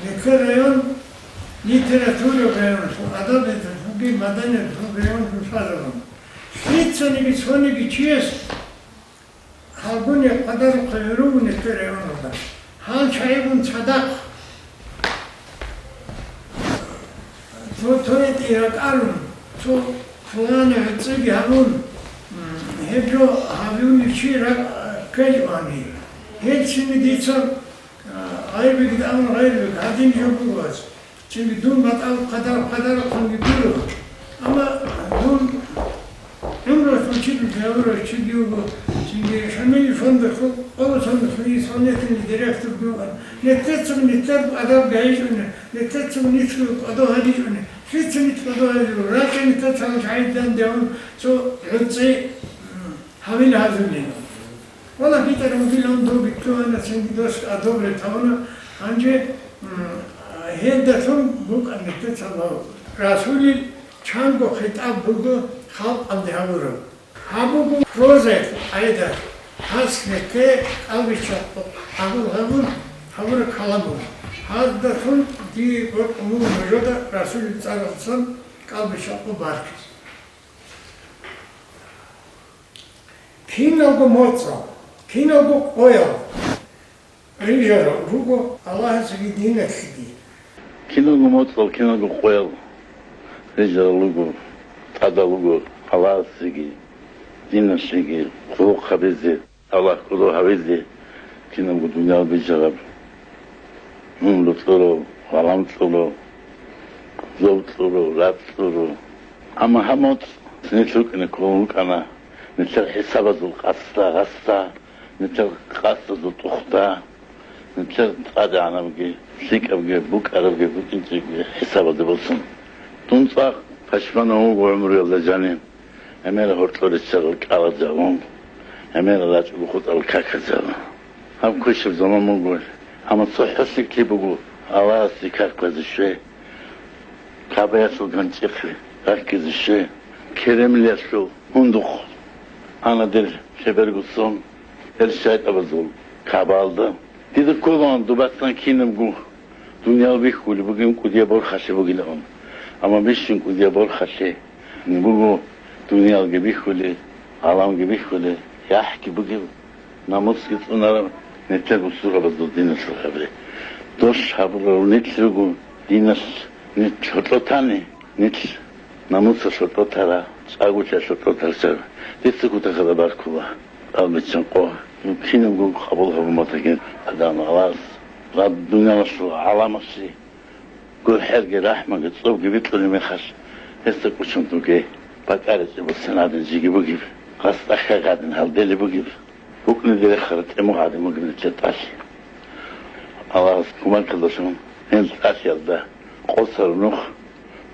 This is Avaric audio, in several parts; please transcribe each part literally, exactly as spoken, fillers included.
Нилъер район литератураб районлъун, адабияталъунги маданияталъун районлъун лъазабун. Лъицаниги цониги чияс гьалгун я къадарухъе гӀуругу нилъер районалда. Гьал чагӀигун цадахъ цо тоятӀи ракӀалун, цо пуланаб гӀуцӀиги гьабун, м, гьеб жо гьабунев чи ракӀ ккечӀони. Гьелцинги дица, а, гъайрбиги амун гъайрбиги гьадин жо буго ас. Цинги дун батӀал къадар-къадарахъунги гуро. Амма дун гӀумрулъ чи гьавурав чиги вуго, цинги Шамилил фондалъул къоло соналъул исполнительный директор буган. Нилъецаго нилъер адаб гайичӀони, нилъецаго нилъго кӀодо гьаричӀони, лъица нилъ кӀодо гьаричӀо, ракӀа нилъеца гьал шагьидлъан дегӀун цо гӀуцӀи, м, гьавил гьазулин. Вала битӀараб вугилан дов битӀугьана, цинги дос адаб ретаруна. Гьанже, м, гьелдалъун букӀана нилъеца Расулил чанго хитӀаб буго халкъалде гьавураб. Гьаб буго прозаялъул къайда, гьас нилъее кӀалбиччалъ къабул гьабун гьавураб калам буго. Гьаздалъун дие бокьун буго нужеда Расулил цӀаралдасан кӀалбиччалъ баркизе. Киналго моцӀал, киналго къоял рижарал руго Аллагьасеги диналъеги. Киналго моцӀал, киналго къоял рижарал руго, тӀадал руго Аллагьасеги диналъеги хъулухъ гьабизе, Аллагь кӀодо гьавизе, кинабго дуниял бижараб, гӀумру кьурав, гӀалам кьурав, зоб кьурав, ракӀ кьурав. Амма гьаб моцӀ нилъ рукӀине кколун рукӀана, нилъер хӀисабазул къасда, гъасда, нилъер къасдазул тӀухда, нилъер тӀадегӀанабги, лъикӀабги, букӀарабги, букӀинчӀебги хӀисабалде босун. Дун цӀакъ пашманав вуго гӀумруялда жанив. ГӀемерал гьоркьор риччарал кӀалазабун, гӀемерал рачӀого хутӀарал каказабун. Гьаб квешаб заман буго, амма цохӀо лъикӀлъи буго, Аллагьасде как базе щвей, Кабаялъул ганчӀихъе раккизе щвей. Керемлиялъул гьундухъ ана дир лъеберго сон, гьел шайтӀабазул Кабаялда. Дида кколаан дубацан кинабго дуниял бихьулеб бугин кӀудияб борхалъи бугилаан. Амма бищун кӀудияб борхалъи буго дуниялги бихьулеб, гӀаламги бихьулеб, яхӀги бугеб, намусги цӀунараб нилъер бусурбабазул диналъул хабари. Дос гьабурал нилъ руго диналъ нилъ гьоркьоб тани, нилъ намусалъ гьоркьоб тара, чӀаголъиялъ гьоркьоб тарччар. Дица кутакалда баркула, кӀалбиччан къо. Кинабго къабул гьабун батаги, Адам Аллагьас, раб дуниялалъул гӀаламалъе гурхӀелги рахӀмаги цӀобги бикьулеб мехалъ, гьесда кӀучун дуге бакӀаричӀеб буссин гӀадин жеги бугеб, гъасда хьег гӀадин гьалдели бугеб. БукӀниде рехараб тӀемугӀ гӀадин бугеб нилъер тӀалъи. Аллагьас кумекалдалъун гьел тӀалъиялда къосараб нух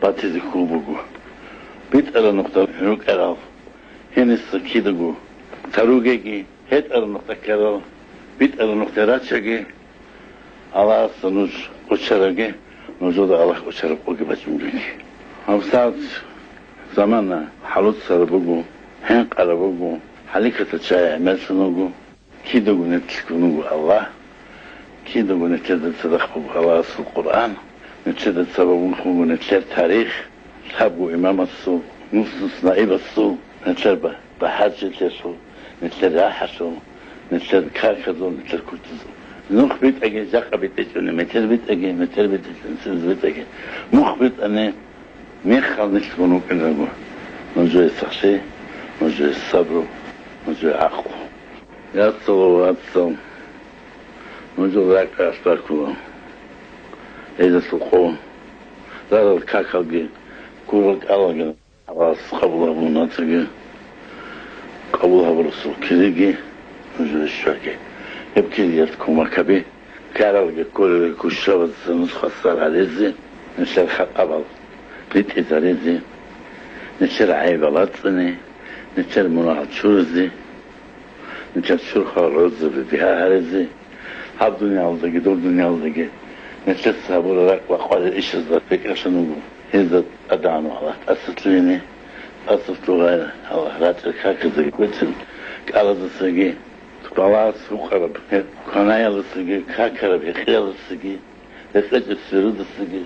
батизе хьул буго. БитӀараб нухда рукӀарал гьениса кидаго таругеги, гьетӀараб нухда ккарал битӀараб нухде рачаги, Аллагьасда нуж кӀочараги, нужеда Аллагь кӀочараб къоги бачӀунги. ГьабсагӀат замана хӀалуцараб буго, хӀинкъараб буго, хӀалихьатал чагӀи гӀемерлъун вуго, кидаго нилъгун вуго Аллагь, кидаго нилъеда цадахъ буго Аллагьасул Къуръан, нилъеда цадахъ буго нилъер тарих, лъабго имамасул, нус-нус наибасул, нилъер ба-, бахӀарчилъиялъул, нилъер рахӀалъул, нилъер каказул, нилъер кутазул. Нух битӀаги, жакъа битӀичӀони, метер битӀаги, метер битӀичӀони, цинз битӀаги. Нух битӀани, мехал нилъгун вукӀинаго, нужее сахлъи, нужее сабру, нужее гӀакълу. Яцал ва вацал, нужер ракӀалъ баркула. Гьезасул къо, рарал какалги, ккурал кӀалалги. Аллагьас къабул гьабун вацаги, къабул гьабурасул кириги нужее щваги. Гьеб кириялъ кумек гьабе, ккаралги кколелги ккущавазда нусха сар гьаризе, нилъер хатӀабал ритӀизаризе, нилъер гӀайибал рацӀцӀине, нилъер мунагьал чуризе, нилъер чурхал гӀодобе бигьа гьаризе, гьаб дуниялалдаги, доб дуниялалдаги нилъеца гьабурал ракӀ-бакъварил ишазда рекӀелъун вуго. Гьезда ТӀадегӀанав Аллагь тӀасалъугьине, тӀасалъугьай Аллагь ракӀал каказдаги кӀвецӀил кӀалаздасаги, балагьалъ букӀараб гьеб кванаялдасаги, какараб гьекъеялдасаги, ГьекъечӀеб сверудасаги,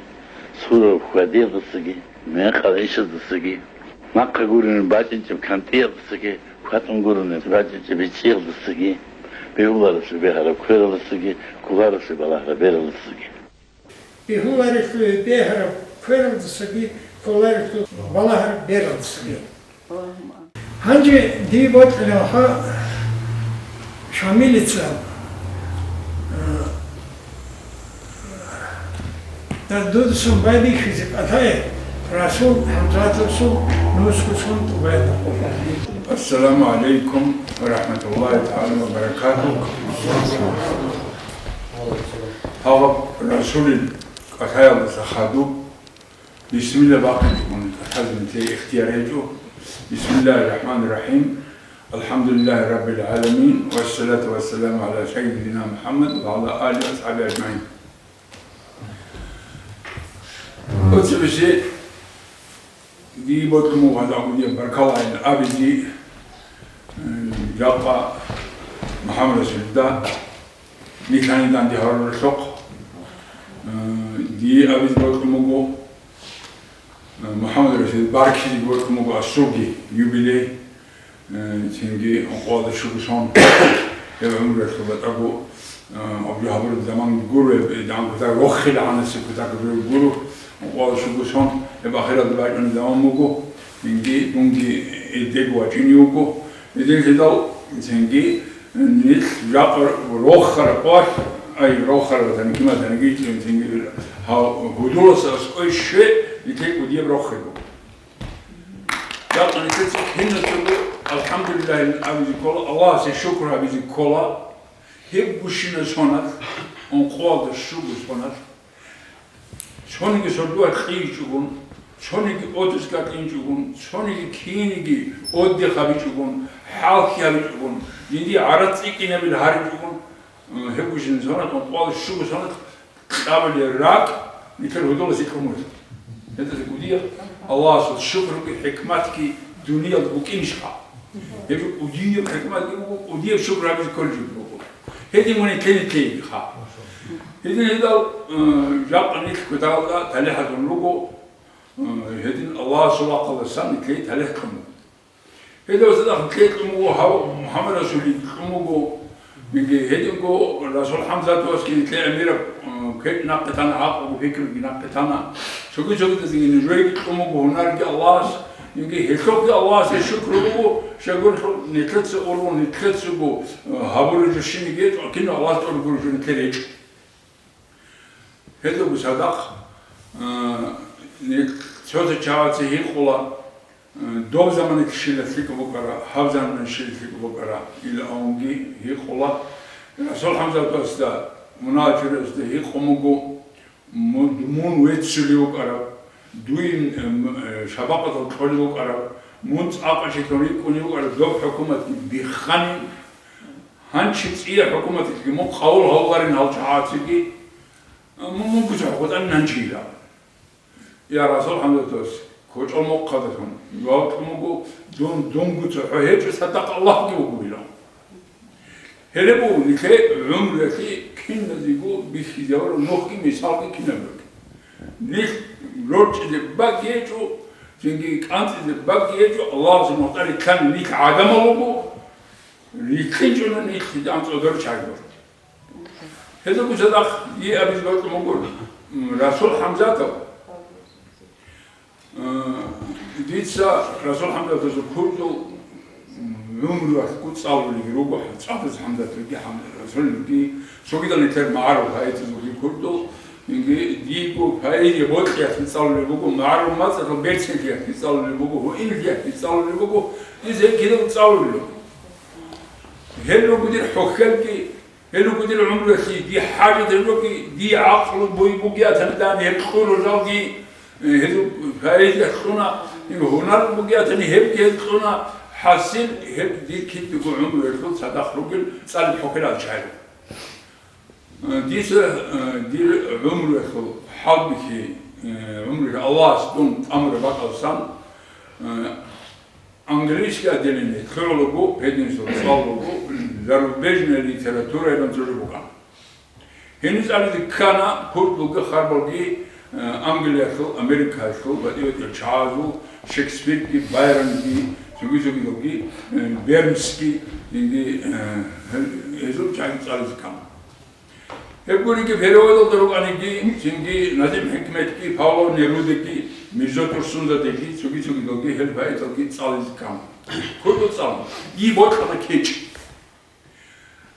сураб хьвадиялдасаги, мекъал гӀишаздасаги, нахъа гурони бачӀинчӀеб кантӀиялдасаги, кватӀун гурони бачӀинчӀеб бичӀчӀиялдасаги, бегьуларелъул бегьараб квералдасаги, кколарелъул балагьараб бералдасаги. Бегьуларелъул бегьараб квералдасаги, кколарелъул балагьараб бералдасаги. Гьанже дие бокьилаха Шамилица, э, дудасан байбихьизе кӀалъай Расул ХӀамзатовсул нусгосан тӀубаялда. Ассаламу гӀалайкум ва рахӀматуллагьи тагӀала ва баракатугь. Гьаб Расулил кӀалъаялдаса хадуб. Бисмилла бахъинчӀого тӀахьазин лъей ихтияр гьечӀо. Бисмиллагьир рахӀманир рахӀим. АлхӀамдулиллагьи раббил гӀаламин. Вассалату вассаламу гӀала сайидина МухӀаммад ва гӀала алигьи ва асхӀабигьи ажмагӀин. Оцебизе дие бокьун буго гьалда гьабулеб баркаллайин абизе, м, жакъа МухӀаммад Расулида. Нилъани данде гьаруралъухъ, э, дие абизе бокьун буго, э, МухӀаммад Расул баркизе бокьун буго асулги юбилей, э, цинги ункъоялда щуго сон. Гьеб гӀумруялъул батӀаго, э, абги гьабураб заман гуро, гьеб, э, дагьан кутак рохел гьанасе кутак гуро, ункъоялда щуго сон, гьеб ахиралда бачӀунеб заман буго, цинги дунги гьедего вачӀине вуго. Гьедин гьедал цинги Нилъ жакъа рохараб къвалъ, ай, рохараб ватани, киматаниги, цинги гьав гьудуласа аскӀой щве, нилъее кӀудияб рохел буго. Жакъа нилъеца киназдаго «АлхӀамдулиллагь» абизе ккола, Аллагьасе шукру гьабизе ккола, гьеб гущина соналъ, ункъоялда щуго соналъ. Цониги сордоялъ кьичӀогун, цониги отпуск кьинчӀогун, цониги киниги отдых гьабичӀогун, хӀалхьи гьабичӀогун, жиндие гӀарац цӀикӀкӀинабил гьаричӀогун, гьеб гущин соналъ, ункъоялда щуго соналъ кьабулел ракӀ нилъер гьудуласе кьумур. Гьелдаса кӀудияб Аллагьасул шукруги хӀикматги дуниялда букӀинищха? Гьеб кӀудияб хӀикматги буго, кӀудияб шукру гьабизе кколеб жо буго. Гьедин мун нилъее ккейги ха. Гьедин гьедал, э, жакъа нилъ кутакалда талихӀ гьабун руго, э, гьедин Аллагьасул рахъалдасан нилъее талихӀ кьун буго. Гьедал цадахъ нилъее кьун буго гьав МухӀаммад Расулида кьун буго, гьединго Расул ХӀамзатовасги нилъее гӀемераб, э, квекӀ нахъе тана, гӀакълуги пикруги нахъе тана. Цоги-цогидазеги нужееги кьун буго гьунарги Аллагьас, гьелъухъги Аллагьасе шукру буго, щайгурелъул нилъеца ургъун, нилъецаго, э, гьабураб жо щинаб гьечӀо, кинаб Аллагьас тӀораб гуреб жо нилъер гьечӀо. Гьелдаго цадахъ, э, нилъ цо-цо чагӀаца гьикъула, э, доб заманалъ щиб лъикӀаб букӀара, гьаб заманалъ щиб лъикӀаб букӀара, ил авунги гьикъула. Расул ХӀамзатовасда, мунагьал чурасда гьикъун буго, Мун, мун веццулев вукӀарав, дуе, э, м-, э, шабакъатал кьолев вукӀарав, мун цӀакъ щвелъун рикӀкӀунев вукӀарав доб хӀукуматги биххани, гьанчи цӀияб хӀукуматалъги мун къабул гьавуларин гьал чагӀазеги, э, мун, мунго цохӀо хутӀанин гьанчи илан. Я Расул ХӀамзатовас, кочӀол мухъалдалъун, жаваб кьун буго, дун, дунго цохӀо гьечӀо, цадахъ Аллагьги вуго илан. Гьеле буго, нилъее гӀумруялъе киназего бихьизаварав нухги мисалги кинаб бугеб. Нилъ рорчӀизе бакӀ гьечӀо, цинги кӀанцӀизе бакӀ гьечӀо, Аллагьасул мухтарилъан нилъ гӀадамал руго, рикьинчӀуна нилъ гьитӀан цӀодор чагӀи. Гьезда гуцадахъ дие абизе бокьун буго, м, Расул ХӀамзатов. Э, дица Расул ХӀамзатовасул курдул, м, гӀумруялъго цӀалулел руго, ЦӀадаз ХӀамзатовги, ХӀам-, Расулги, цогидал нилъер магӀарул поэтазулги курдул, инги, диего поэзия бокьиялъе цӀалулел буго, магӀарул мацӀалъул берцинлъиялъе цӀалулел буго, гьуинлъиялъе цӀалулел буго, дица гьел кидаго цӀалулел руго. Гьел руго дир хӀухьелги, Гьел руго дир гӀумруялъе дие хӀажат гьечӀоги, дие гӀакълу буй бугеатани дани гьеб кьуро жалги, э, гьезул поэзия кьуна, гьунар бугеатани гьебги гьез кьуна, хӀасил гьеб дир кидаго гӀумруялъул цадахъ ругел цӀалеб хӀухьел чагӀи. Э, дица, э, дир гӀумруялъул хӀалбихьи, э, гӀумруялъ Аллагьас дун тӀамураб бакӀалдасан, э, Английский отделение лъугӀулаго, гьединлъун цӀалулаго, зарубежная литература гьеб цо жо букӀана. Гьениз абизе ккана курдулги харбалги, э, Англиялъул, Америкаялъул, батӀи-батӀиял чагӀазул, Шекспирги, Байронги, цоги-цогидалги, э, Бернсги, цинги, э, гьел-, гьезул чагӀи цӀализе ккана. Гьеб гуриги переводалда рукӀаниги, цинги Назим ХӀикметги, Павлов Нерудеги, Мирзо Турсунзадеги, цоги-цогидалги гьел поэталги цӀализе ккана. Курдул цӀалун. Дие бокьана кечӀ.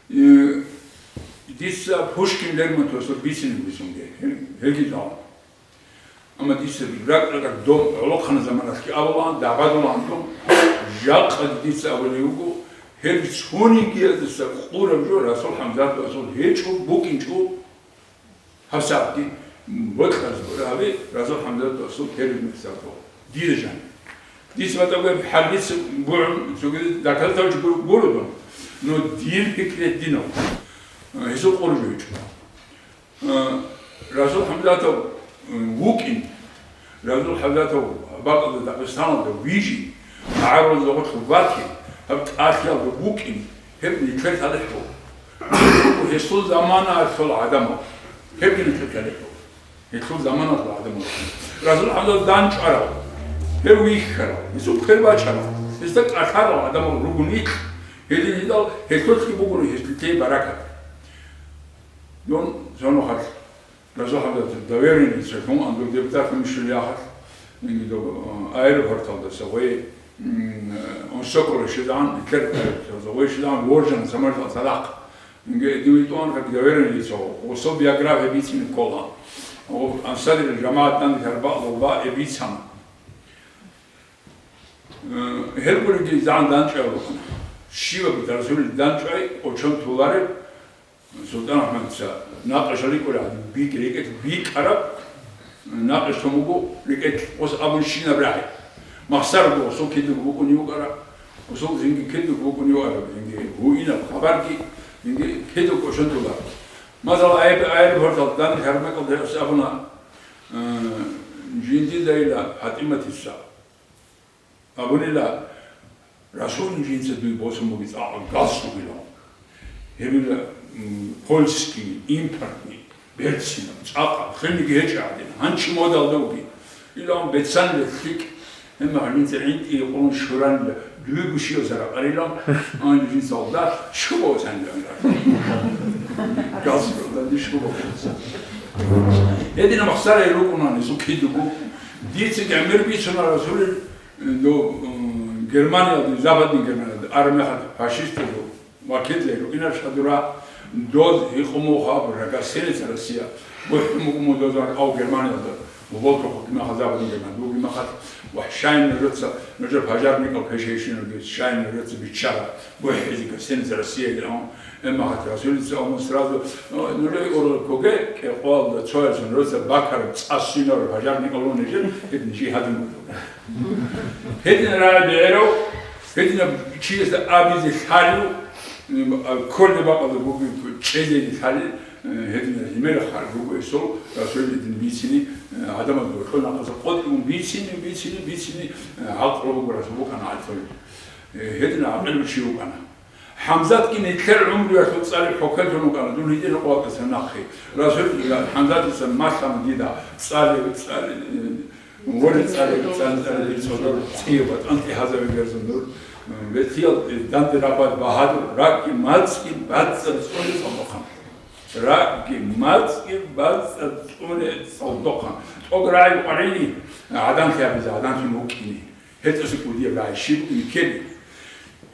Э, дица Пушкин, Лермонтовасул бицине бицунге, гьел-, гьелги цӀалун. Амма дица ракӀ-ракӀ дом гӀолохъана заманалъги абулаан, дагъадулаан дом, жакъаги дица абулев вуго, гьел цонигиязаса къураб жо Расул ХӀамзатовасул гьечӀо, букӀинчӀо. ГьабсагӀатги бокьараз гьаби Расул ХӀамзатовасул гьеб мехсабго. Дида жан. Дица батӀа гьеб хӀалбица гугӀун, цоги доказательство гур-, гуро дун. Но дир пикри гьединав. Гьесул къуржу гьечӀо. Расул ХӀамзатов вукӀин. Расул ХӀамзатов бакӀалда Дагъистаналда вижи, гӀарулазда гъорлъ вати, гьаб тӀалъиялда вукӀин, гьеб нилъер талихӀ буго. Гьесул заманаялъул гӀадамал, гьебги нилъер талихӀ буго. Гьелъул заманаялъул гӀадамал. Расул ХӀамзатов данчӀварав, гьев вихьарав, гьесул квер бачарав, гьесда кӀалъарал гӀадамал руго нилъ, гьедин гьедал гьелъулъги буго гьелъие баракат. Дун цо нухалъ Расул ХӀамзатов доверенный цо лъун андур депутаталъун щвелиахъалъ, инги доб, э, аэропорталдаса гъой, м, э, Онсоколо щвезегӀан, Итлер аэропорталдаса гъой щвезегӀан, воржана самолеталъ цадахъ. Инги див витӀун как доверенный цо, гъосул биография бицине ккола. О, ансарил жамагӀат данде гьарбаъ лугьба э бицана. Э, гьел гуриги загӀан данчӀвай вукӀана. Щиваги Расулил данчӀвай кӀочон тулареб, СултӀан АхӀмадица накъишал рикӀкӀули гӀадин, бикь-, рекӀелъ бикьараб, накъиш том буго, рекӀелъ гъос абун щинаб рагӀи. Махсар буго, гъосул кидаго букӀунев вукӀараб, гъосул цинги кидаго букӀунев вукӀараб, цинги гьуинаб хабарги, цинги кидаго кӀочон тулараб. Масала, аэро-, аэропорталда данде гьармакьалда гьес абуна, э, жиндидайила ПатӀиматица. Абунила, Расулин жинца дуе босун бугеб цӀакъ галстук илан. Гьебила, м, польский, импортный, берцинаб, цӀакъаб, хинниги гьечӀеб гӀадин, гьанчи модалда бугеб. Илан бецанила лъикӀ, гьебмехалъ жинца гӀинтӀие къулун щуранила, дуего щиваса ракъарилан, ан жинца алда щуба вацанила. Галстук алда щуба вацанила. Гьединаб махсарай рукӀуна гьесул кидаго. Дица гӀемер бицуна Расулил Дов, м, Германиялде, Западный Германиялде армияхъ фашистазул вакиллъи рукӀинарищ гьадура, доз гьикъумухъ абура, гостиница Россия, бухӀун буго мун доз аркъав Германиялда, гъолтухъ вукӀимахъ Западный Германия, вукӀимахъ, ва щайин нужеца, нужер пожарникал пешейщиналги, щайин нужеца биччара, бухӀизе гостиница Россия гьикъун, Эмма гьатӀ Расулица гьанив сразу, ну, нужее ургъел ккоге, кӀикъоялда цоясун росаб бакараб цӀа-, свинараб пожарникал вугин нижер, гьеб нижее гьадин буго. Гьедин рагӀи бегӀерав, гьединаб чиясда абизе лъалев, м, а, кколеб бакӀалда бугеб чӀезеги лъалел, э, гьединаб гьимераб хӀал буго гьесул, Расулил гьедин бицине, э, гӀадамазда гьоркьоб нахъаса къотӀун бицине, бицине, бицине, э, гӀакълу буго Расул букӀана гӀалцӀули. Э, гьединаб гӀакъилав чи вукӀана. ХӀамзатги нилъер гӀумруялъул цӀалеб хӀукмуялъун вукӀана, дун гьитӀинаб къоялдаса нахъе. Расул, ХӀамзатица малъана дида, цӀале, цӀале, э, воле цӀале, цӀале, цӀале, дир цӀодор цӀияб батӀан тӀегьазабе берзун нур. Э, ветиял, э, данде рабад багьадур, ракӀги мацӀги бацӀцӀад цӀуне цӀалдохъан. РакӀги мацӀги бацӀцӀад цӀуне цӀалдохъан. ТӀокӀ рагӀи къварини, гӀадан лъабизе, гӀаданлъун вукӀине. ГьетӀасухъ кӀудияб рагӀи щиб бугеб ккеде.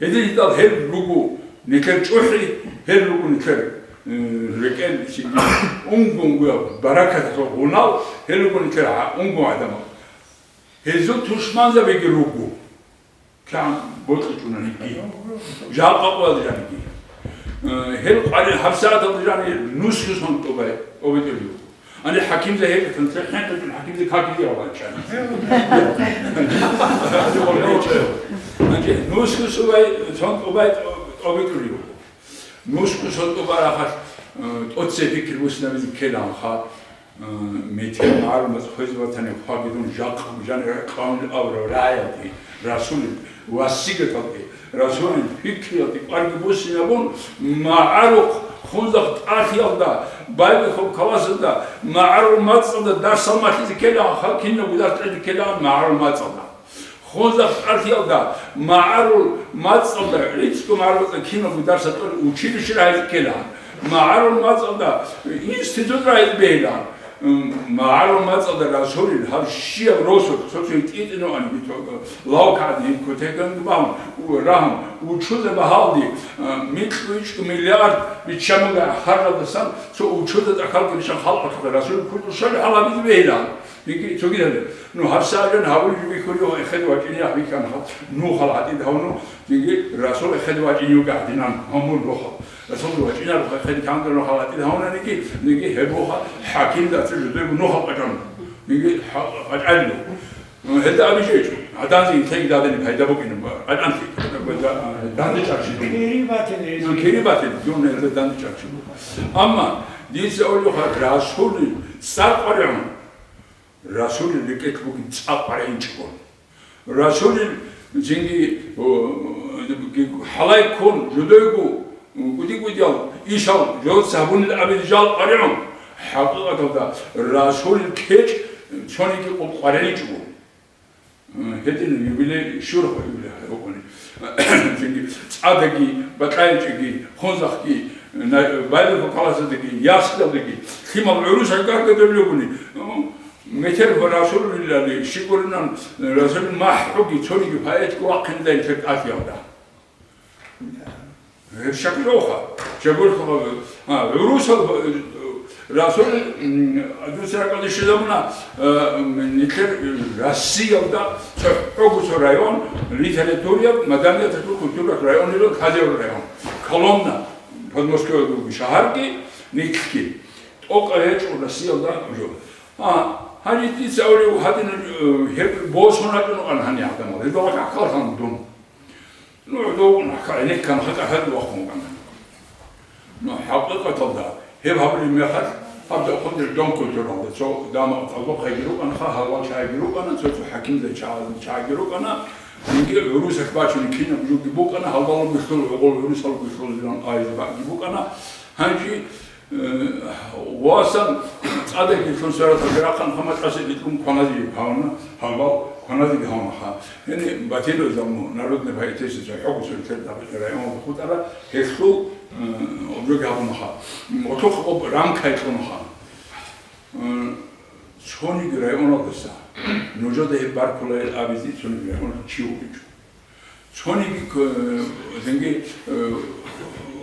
Гьединлъидал гьел руго нилъер чӀухӀи, гьел руго нилъер, э, рекӀел, унго-унгояб баракаталъул гъунал, гьел руго нилъер гьа-, унго гӀадамал. Гьезул тушманзабиги руго. КигӀан бокьичӀони гьеги. Жакъа къоялда жаниги. Э, гьел къваригӀел гьабсагӀаталда жаниги нусго сон тӀубай, тӀубай тӀубай. Ани хӀакимза гьеб тун цехӀен тӀутӀун хӀакимза какизе гьаван чӀана. Гьанже нусго субай, сон тӀубай тӀо-, тӀобитӀулев. Нусго сон тӀубарахъалъ, э, тӀоцебе пикру буссинабизе ккелаанха, э, метер гӀарумаз хвезе ватани хвагидун жакъа жан ракъанил авра рагӀиялде, Расулил васигаталде, Расулил пикриялде кӀварги буссинабун, магӀарухъ Хунзахъ тӀалъиялда, байбихьул каласалда, магӀарул мацӀалда дарсал малъизе ккела, хал кинабго дарс кьезе ккела магӀарул мацӀалда. Хунзахъ тӀалъиялда, магӀарул мацӀалда, гӀицӀго магӀарул мацӀалда кинабго дарс кьолел училище рагьизе ккела. МагӀарул мацӀалда институт рагьизе бегьила. М, магӀарул мацӀалда расулел гьаб щибаб росулъ, цо-цо тӀитӀинавани, лавкади, котеканги багьун, у, рагьун, учузе багьалди, а, микьвичӀ миллиард биччанунга харжалдасан, цо учузе тӀахьалги риччан халкъалъухъе расулел кутӀрушали гьалабизе бегьилан. Диги цогидали. Ну, гьабсагӀатан гьабулеб бихьулев эхеде вачӀине ахӀ бихьана, нухал гьатӀид гьавну, диги расул эхеде вачӀине вугев гьадинан, гьамул нухал. Расулги вачӀинарухъе хъел кандурухъа гьатӀил гьавунаниги, ниги гьеб буха хӀакимзаца жидерго нухал къачӀан, ниги хӀа-, къачӀалило. Гьелда абичӀечӀо, гьаданзеги лъеги дадани пайда букӀине, къачӀан лъеги, данде чӀарчи. Кири батилин. Кири батилин, дун гьелда данде чӀарчи. Амма дица олеха Расулил цӀар къваригӀун, Расулил рекӀелъ бугин цӀар къваригӀинчӀого. Расулил цинги, о, гьалай ккун, жодойго, кӀуди-кӀудиял ишал жодоца гьабунел абил жал къваригӀун, хӀакъикъаталда Расулил кечӀ цониги къо-, къваригӀинчӀого. Гьедин юбилей, щурхъа юбилей гьаб букӀуни. Цинги цӀадаги, бакьайчӀеги, хунзахъги, на-, Байбихьул каласадаги, ясилалдаги, лъимал гӀурусал гаргадулел ругони. Метер ва Расулуллали щикӀуринан, Расул махӀуги цониги поэтги вахъиндай тер тӀатиялда. Гьеб щакӀлъуха, жагурхъа, а, гӀурусал, э, Расул, м, дуца ракӀалде щвезабуна, э, м, нилъер Россиялда цохӀого цо район, литератураяб, маданияталъул, культуралъул районилан лъазарев район. Коломна, под Москваялда буго шагьарги, нилъги. ТӀокӀаб гьечӀо Россиялда жо. А, гьаниб дица авлев гьадин, э, гьеб босун рачӀун рукӀана гьаниб гӀадамал. Гьеб вакъа ккалъан дун. Ну, гӀодов гӀенеккан хатӀа хӀалда вахъун вукӀана. Ну, хӀакъикъаталда, гьеб гьабулеб мехалъ, гьаб дохъулде дом культуралда, цо дама тӀалбухъайги рукӀанаха, гьалвал чагӀиги рукӀана, цо-цо хӀакимзай чагӀи-, чагӀиги рукӀана, цинги гӀурусалъ бачун кинаб жуги букӀана, гьалвалалги лъур гӀогъол гӀурусалги лъур зилан айзе бакӀги букӀана, гьанже Э, васан цӀадеги лъун свератал рахъан хаматӀасе рикӀкӀун кваназе гьавна, гьавал кваназе гьавнаха. Гьени батило заму народный поэтесса хӀугу светлер район хутӀара, гьелъул, э, обжоги гьабунаха. Отохъ об рамкай кьунаха. Э, цониги районалдаса нужеда гьеб баркулай абизе цониги районал чи вугичӀо. Цониги, э, цинги, э,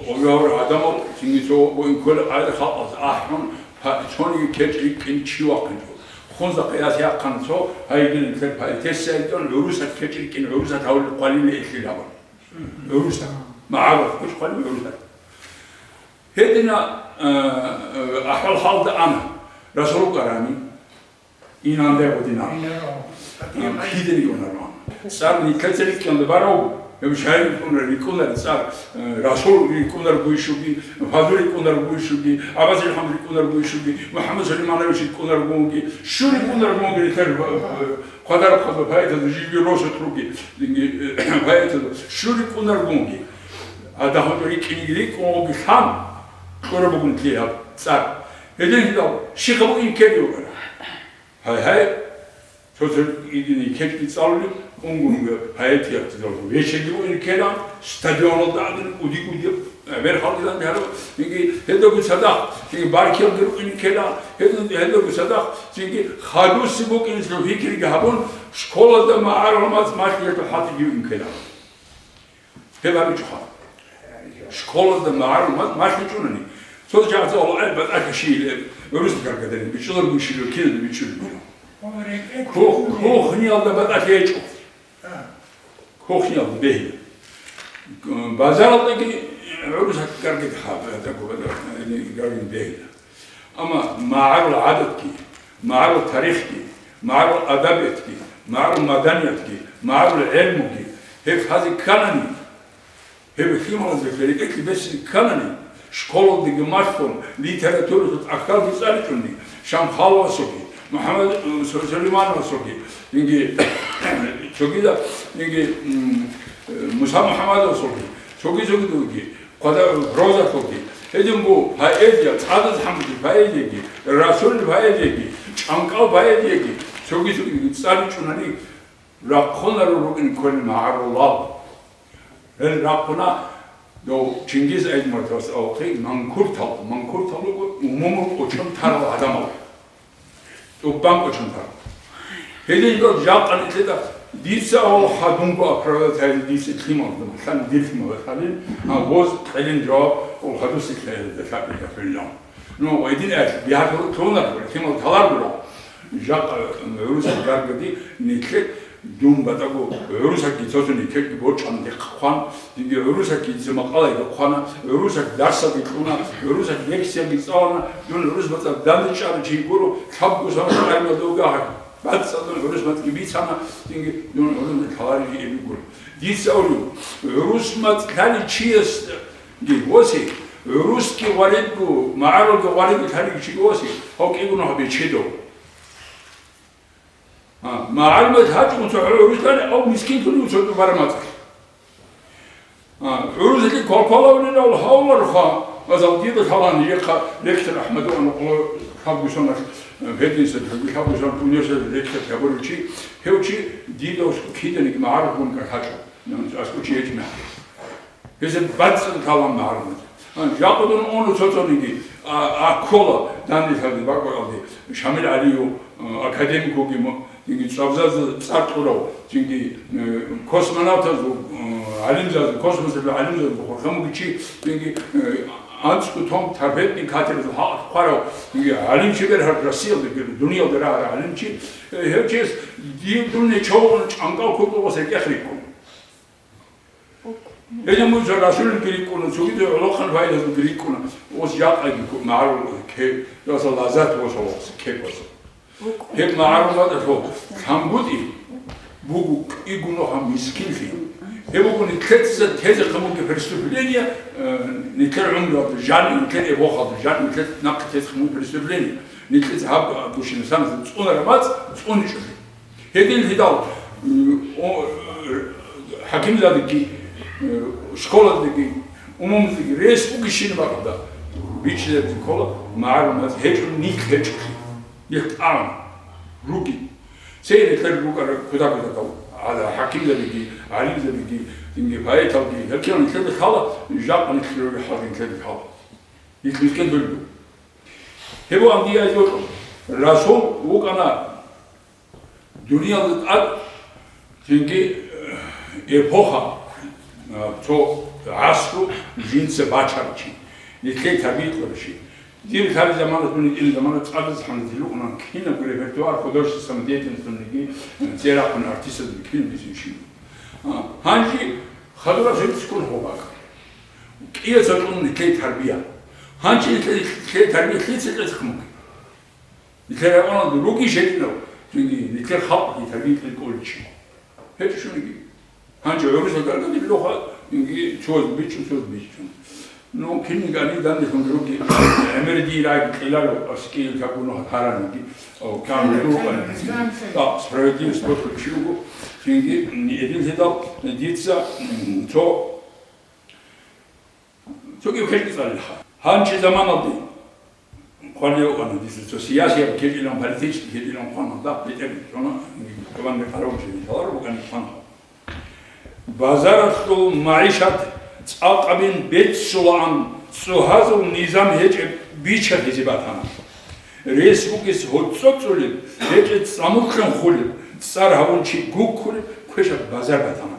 гьавар гӀадамал, цинги цо буин ккола гӀайра халкъалъ ахӀун, гьа, цониги кечӀ рикӀкӀин чи вахъинчӀо. Хунзахъе яс яхъана цо, гьайгин нилъер поэтесса йитӀун, гӀурусат кечӀ рикӀкӀин, гӀурусат гьавли хъвалиле эхлил гьабун. ГӀурусат. МагӀарул кечӀ хъвалил гӀурусат. Гьедина, э, э, ахӀвал-хӀалда ана, Расул вукӀарани. Инанде гъудина. Инанде. Кидери унарван. ЦӀар никлеца рикӀкӀунда барав, гьеб шагьир рикӀкӀунар, рикӀкӀунар цӀар, э, Расул рикӀкӀунар гуйшуги, Фазул рикӀкӀунар гуйшуги, ГӀаббас ИлхӀам рикӀкӀунар гуйшуги, МухӀаммад Сулейманович рикӀкӀунар гуги, щур рикӀкӀунар гуги, нилъер, э, квадар хъаза поэтазда жиги росулъ руги, э, поэтазда щур рикӀкӀунар гуги. Гьадахъ рикӀкӀиниги рикӀкӀун гъуги лъан, кьура бугун лъи гьаб цӀар. Гьедин гьидал, щихъа бугин ккериугара. Гьай-гьай, цо-цо идини кечӀги цӀалули, унго-унго поэт яхъизавги. Вечерги бугин ккела, стадионалда адин уди-уди, э, берхалдилан гьару, инги гьелдаго цадахъ, инги баркилги ругин ккела, гьел-, гьелдаго цадахъ, инги хадуси букӀин цо фикирги гьабун, школазда магӀарул мацӀ малъиялъул хӀалтӀиги бугин ккела. Гьеб гьабичӀоха. Школазда магӀарул ма-, малъичӀунани. Цо чагӀаца гьалаай батӀалъи щиилеб, гӀурусда гаргадани, бичӀчӀуларго щило, киналда бичӀчӀулеб. Кух-, кухниялда батӀалъи гьечӀо. Кухниялда бегьи. Базаралдаги гӀурус гаргадиха, гаргадин бегьи. Амма магӀарул гӀадатги, магӀарул тарихги, магӀарул адабиятги, магӀарул маданиятги, магӀарул гӀелмуги, гьеб лъазе кканани, гьеб лъималазда рекӀелъе бесизе кканани, школалдаги малъун, литератураялъул тӀахьалги цӀаличӀони, Шамхаловасулги, МухӀаммад, э, Су-, Сулеймановасулги, инги, цогидал, инги, м, э, Муса МухӀаммадовасулги, цоги-цогидалги, Хъвада-, прозалъулги, Гьедин бу поэзия, ЦӀадаз ХӀамудил поэзияги, Расулил поэзияги, ЧӀанкӀал поэзияги, цоги-цогиги цӀар ричӀунани, рахъунаро рукӀин кколел магӀарулал. Гьел рахъуна дов Чингиз Айтматовас авахъе манкуртал, манкуртал руго умумул кӀочон тарал гӀадамал. ТӀубан кӀочон тарал. Гьединго жакъа нилъеда дица авал хадунго оправдать гьайзе дица лъимал, лъан дир лъимал лъалин, а воз кьелин жаваб ул хадуси лъаялда лъаб лъабилан. Ну, гьедин гӀел, бигьа лъунар, лъимал талар гуро. Жакъа гӀурусал гаргади нилъе дун батӀаго гӀурусаги цо-цо никерги бочӀан дихъ хъван, диги гӀурусаги дица макъалайги хъвана, гӀурусаги дарсаги кьуна, гӀурусаги лекцияги цӀалана, дун гӀурус бацӀа данде чӀарав чи гуро, лъабго санал гӀелмуялда вугагьар, бацӀцӀадун гӀурус мацӀги бицана, диги дун гӀурус мацӀ лъаларин жи эбигуро. Дица авлу, гӀурус мацӀ лъали чияс Гьосе, гӀурусги гъваридгу, магӀарулги гъваридгу лъалги чи гьосе, гьав кӀигун гьабичидав. А, магӀарулги гьачӀун цо гӀурус лъани, ав мискинлъуни цо тӀубараб мацӀалъ. А, гӀурусалъе квалквалавулел гьавуларха, мазал дида лъалан, гьехъа лектор АхӀмаду анукъо лъабгусанас, э, гьединса лъабгусан университет лектор гьабурав чи, гьев чи дида киданиги магӀарулгун кӀалъачӀо. АскӀов чи гьечӀина. Гьезда бацӀцӀад лъалан магӀарулги. А, жакъа дун уна цо-цониги, а, а, ккола данделъалде бакӀваралде, Шамил ГӀалиев, а, академик вугев, цинги цӀвабзазда цӀар кьурав, цинги, э, космонавтазул, э, гӀалимзазул, космосалъул гӀалимзазул хурхун вугев чи, цинги, э, анцӀго тун торпедный катеразул хӀакъалъулъ хъварав, цинги гӀалимчи бергьарав Россиялда, дуниялда рагӀарав гӀалимчи, э, гьев чияс дир дун нечогӀун чӀанкӀал кутӀугъас гьекъех рикӀкӀун. Гьедин буго Расулилги рикӀкӀуна, цогидал гӀолохъан файдазулги рикӀкӀуна. Ос жакъаги ку-, магӀарул ке-, даса лазат ос гьавахъ кепаса. Гьеб магӀарул ватӀалъо лъангутӀи буго кӀигун гьав мискинлъи. Гьеб буго нилъеца тезе хъамулги преступление, э, нилъер гӀумруялда, жан нилъер эпохалда, жан нилъер нахъе тезе хъамул преступление. Нилъеца гьаб гущинасан цӀунараб мацӀ цӀуничӀони. Гьедин гьедал, м, о, э, хӀакимзабиги, э, школаздаги, умумуздаги рес бугищин бакӀалда, бичӀчӀизаризе ккола, магӀарул мацӀ гьечӀо, нилъ гьечӀолъи, нилъ тӀагӀун ругин. Церехъ рукӀарал кутакалдал, гьала хӀакимзабиги, гӀалимзабиги, динги поэталги, гьел ккела нилъеда лъала, жакъа нилъ ругел хӀалги нилъеда лъала. Нилъ мискин дулгу. Гьеб буго дие гьайзе бокьун. Расул вукӀана дуниялда тӀад, цинги, э, эпоха, э, цо гӀасру жинца бачарав чи, нилъее тарбия кьурав чи. Дир лъаб замана, дун ил замана цӀадаз хӀанзилугъунан кинабго репертуар, художественная самодеятельностьги, э, церахъун артистазги кинаб бицин чи. А, гьанже хадураб жинцаккун гьобакӀ. КӀияца кьун нилъее тарбия. Гьанже нилъее, нилъее тарбия лъица кьезе хъумуги. Нилъер районалда ругищ гьечӀинав, цинги нилъер халкъги тарбия кьел кӀолел чи. ГьечӀищ цониги. Гьанже гӀурусал гаргадиб лъугьа, цинги цояз бичӀчӀун, цояз бичӀчӀун. Ну, кинниги гьанив данделъун ругел, гӀемер дие рагӀи кьеларо, аскӀиял какуно гьараниги, о, камеру рукъани. Да, справедливость бокьун чи вуго, цинги, гьедин гьедал дица, м, цо Цогидаб кечӀеб цӀалилха. Гьанже заманалде хъвалев вукӀана дица цо сиясияб кечӀилан, политический кечӀилан хъвана, дагь бетӀер чӀвана, гьаниб къарав жиги лъаларо букӀани хъвана. Базаралъул магӀишат цӀакъабин беццулаан, цӀогьазул низам гьечӀеб бича-хизи батана. Рес бугес гьоцӀо-цӀолеб, гьечӀеб цӀамулъан хулеб, цӀар гьавун чи гуккулеб квешаб базар батана.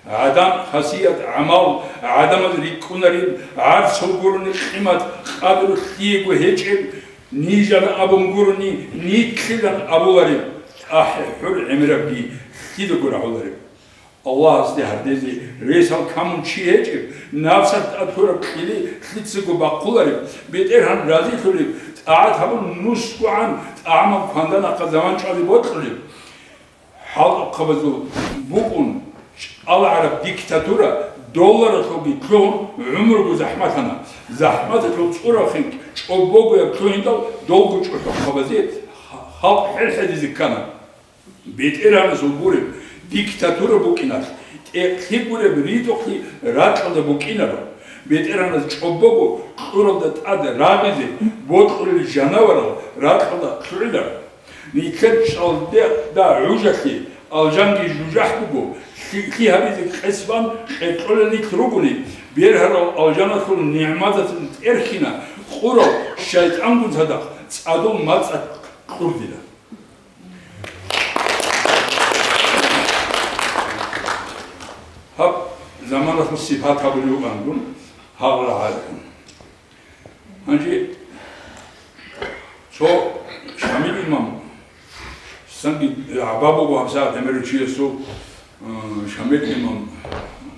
ГӀадан хасият, гӀамал, гӀадамаз рикӀкӀунареб, гӀарцул гурони къимат, къадру лъиего гьечӀеб, нижан абун гурони, нилъилан абулареб, ахӀи-хӀур гӀемерабги лъидаго рагӀулареб. Аллагьасде гьардезе ресал камун чи гьечӀеб, напсалъ тӀад гьураб кьили лъицаго бахъулареб, БетӀергьан разилъулеб, тӀагӀат гьабун нусгогӀан тӀагӀамал кванда-нахъа заман чӀвазе бокьулеб. ХӀалкъабазул букӀун чӀалгӀараб диктатура долларалъулги лъугьун гӀумруго захӀматана. ЗахӀматалъул цӀураб хинкӀ чӀобогояб лъугьиндал долго чӀухӀухъабазе халкъ хӀерхӀедизе ккана. БетӀергьанасул гуреб диктатура букӀиналъ, тӀекълъи гуреб ритӀухълъи ракьалда букӀинаро. БетӀергьанас чӀобого кьуралда тӀад рагъизе бокьулел жанаварал ракьалда лъугӀиларо. Нилъер чӀалдеда гӀужалъе алжанги жужахӀ буго, лъикӀлъи гьабизе къес бан къеркьолел нилъ ругони, бергьарал алжаналъул нигӀматалъун тӀерхьина къурав шайтӀангун цадахъ цӀадул мацӀалъ кьурдила. Гьаб заманалъул сипат гьабулев вукӀан дун гьагъала гьарун. Гьанже цо Шамил имам, санги гӀаба буго гьабсагӀат гӀемерав чиясул, э, Шамил имам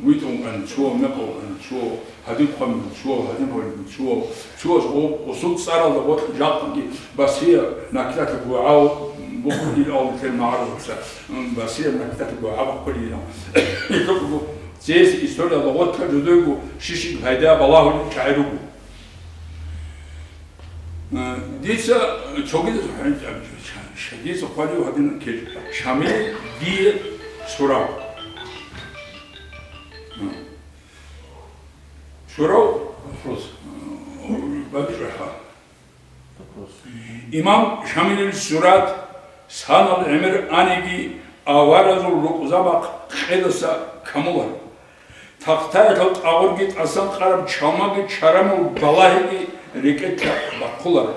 витӀун вукӀана, цо мекъав вукӀана, цо гьадин хъван, цо гьадин хъван, цо, цо гъо-, гъосул цӀаралда гъоркь жакъаги Басрияб накидатаб гугӀа бухъулил ал нилъер магӀаруласа, м, Басрияб накидатаб гугӀа бахъулилан. Цес историялда гъоркь жодойго щищ пайда балагьулел чагӀи руго. Э, дица цогидаз, дица хъвалев гьадинаб ккечӀо. Шамил дие сурав. Э, сурав? Вопрос. Э, бакӀ чӀвахӀа. Вопрос. Имам Шамилил сурат санал гӀемер аниги аваразул рукъзабахъ къедаса камуларо. Тахтаялъул тӀагъурги тӀасан къараб чалмаги чарамул балагьиги рекӀелъа бахъуларо.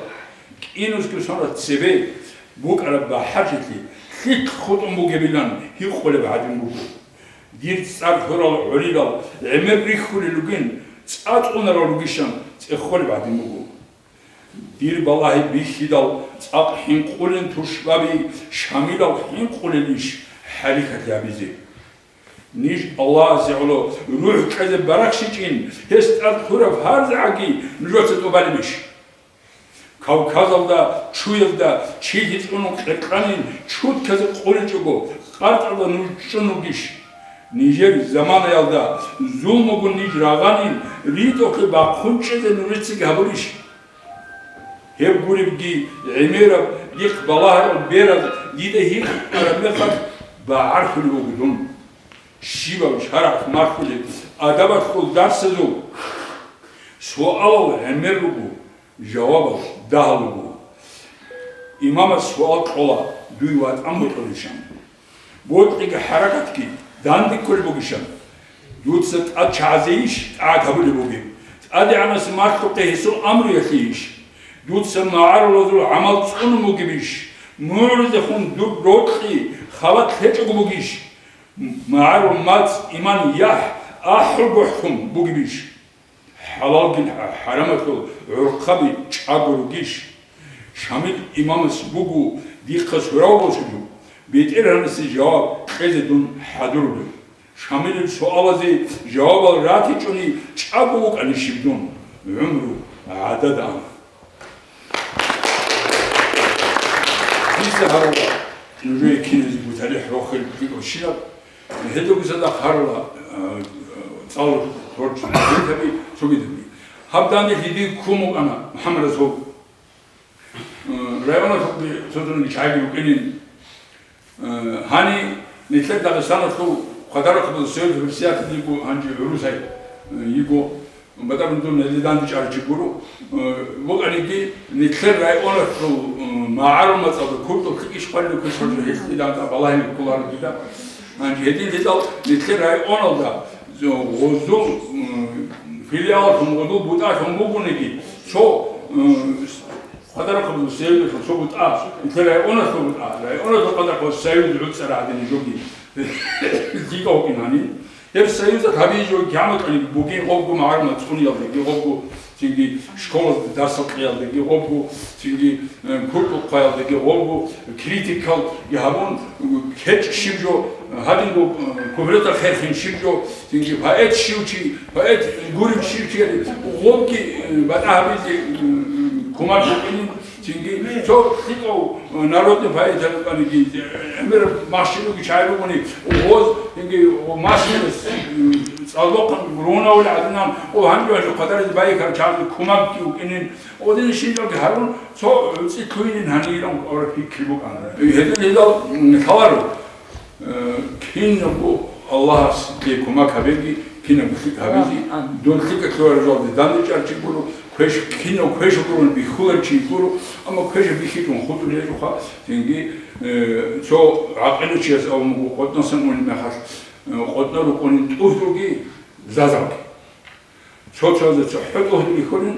КӀинусги сонал цебе букӀараб бахӀарчилъи лъикӀ хутӀун бугебилан гьикъулеб гӀадин буго. Дир цӀар лъурал гӀолилал гӀемер рихьулел ругин, цӀа цӀунарал ругищан цӀехолеб гӀадин буго. Дир балагьи бихьидал цӀакъ хӀинкъулин тушбаби Шамилал хӀинкъулелищ хӀарикат гьабизе? Ниж Аллагьасе гӀоло рухӀ кьезе барахщичӀин, гьес тӀад лъураб гьарзагӀаги нужеца тӀубалебищ? Кавказалда, чуязда чилъи цӀунун къеркьанин чутказе къуличӀого, къартӀалда нуж чӀун ругищ? Нижер заманаялда зулмугун ниж рагъанин, ритӀухълъи бахъун чӀезе нужецаги гьабурищ? Гьеб гуребги гӀемераб, дихъ балагьарал бераз дида гьикъараб мехалъ багӀархулев вуго дун. Щибаб шаргӀалъ малъулеб адабалъул дарсазул суалал гӀемер руго, жавабал дагьал руго. Имамас суал кьола: дуй ватӀан бокьулищан? Бокьиги хӀаракатги данде кколеб бугищан? Дуца тӀад чагӀазейищ тӀагӀат гьабулеб бугеб? ТӀадегӀанас малъухъе гьесул амруялъейищ? Дуца магӀарулазул гӀамал цӀунун бугебищ? МугӀрузехун дур рокьи халат лъечӀого бугищ? МагӀарул мацӀ иман яхӀ ахӀулгохӀлъун бугебищ? ХӀалалги хӀарамалъул гӀурхъаби чӀаго ругищ? Шамил имамас буго дихъа сурав босулев, БетӀергьанасе жаваб кьезе дун хӀадурулев. Шамилил суалазе жавабал ратичӀони чӀаго вукӀанищ дун? ГӀумру гӀадада ана. Дица гьарула, нужее киназего талихӀ рохел кӀиго щинаб, гьелдагуса дагь гьарула, а, цӀалул творчество гьабиги цогидабги. Гьаб данде лъиди ккун букӀана МухӀаммад Расул. Э, районалъулги цо-цониги чагӀиги рукӀинин. Э, гьани нилъер Дагъистаналъул Хъвадарахъ Союз университеталъ йиго, гьанже гӀурусай, э, йиго, батӀа-батӀа дун гьелде дандчӀварав чи гуро. Э, букӀаниги нилъер районалъул, э, магӀарул мацӀалда куртӀухъ иш хъвалил куш гьоржа гьелъ дида балагьине кколаро дида. Гьанже гьедин лъидал нилъер районалда, э, гъозул, э, филиалалъун, гъозул бутӀалъун бугониги, цо, э, Хъвадарахъ Союзалъул цо бутӀа, нилъер районалъул бутӀа, районалъул Хъвадарахъ Союз гӀуцӀарагӀадин жоги лъикӀав вукӀин гьанин. Гьеб Союзалъ гьабизе жо кигӀан букӀаниги бугин, гъобго магӀарул мацӀ цӀуниялдеги, гъобго цинги школазда дарсал кьеялдеги, гъобго цинги, э, куртӀухъ хъваялдеги, гъобго критикалги гьабун, э, кечӀ щиб жо, э, гьадинго, э, куфрета херхин щиб жо, цинги поэт щив чи, поэт гурев щив чи, гъобги, э, батӀа гьабизе, э, кумек букӀинин. Цинги цо лъикӀав, э, народный поэт гьабукӀаниги, э, гӀемер махщел руги чагӀи ругони, гъоз, цинги масилас, э, цӀалдохъан рунавул гӀадинан, о, гьанже гьанже хъвадаризе байикарал чагӀазул кумекги вукӀинин, гъодин щинабги гьарун, цо гӀуцӀи лъугьинин гьаниран авараг пикри букӀана. Гьедин гьедал, м, лъаларо, э, кинабго Аллагьас дие кумек гьабеги, Кинаб лъикӀ гьабизе, дун лъикӀалъувараб жалде данде чӀарчи гуро, квеш, кинав квешаб гурони бихьуларчи гуро, амма квешаб бихьичӀун хутӀулел руха, цинги, э, цо гӀакъилав чияс абун буго, къотӀнасан унеб мехалъ, э, къотӀна рукъунин тӀугьдулги, зазалги. Цо-цояз цохӀо тӀугьдул бихьулин,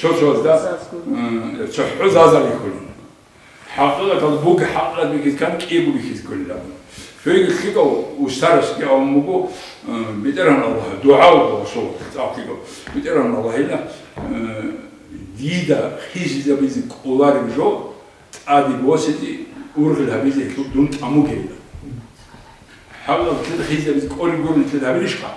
цо-цоязда, э, цохӀо зазал бихьулин. ХӀакъикъаталда буго хӀакъикъат бихьизе ккани кӀиего бихьизе кколилан. Цоги лъикӀав устарасги абун буго, э, БетӀергьан Аллагь, дугӀа буго гъосул цӀакъ лъикӀав. БетӀергьан Аллагьила, э, дида хисизабизе кӀолареб жо тӀаде босизе, ургъел гьабизе гьелъул дун тӀамугейилан. Гьаб нилъеда хизабизе кӀолеб гурони нилъеда гьабилищха?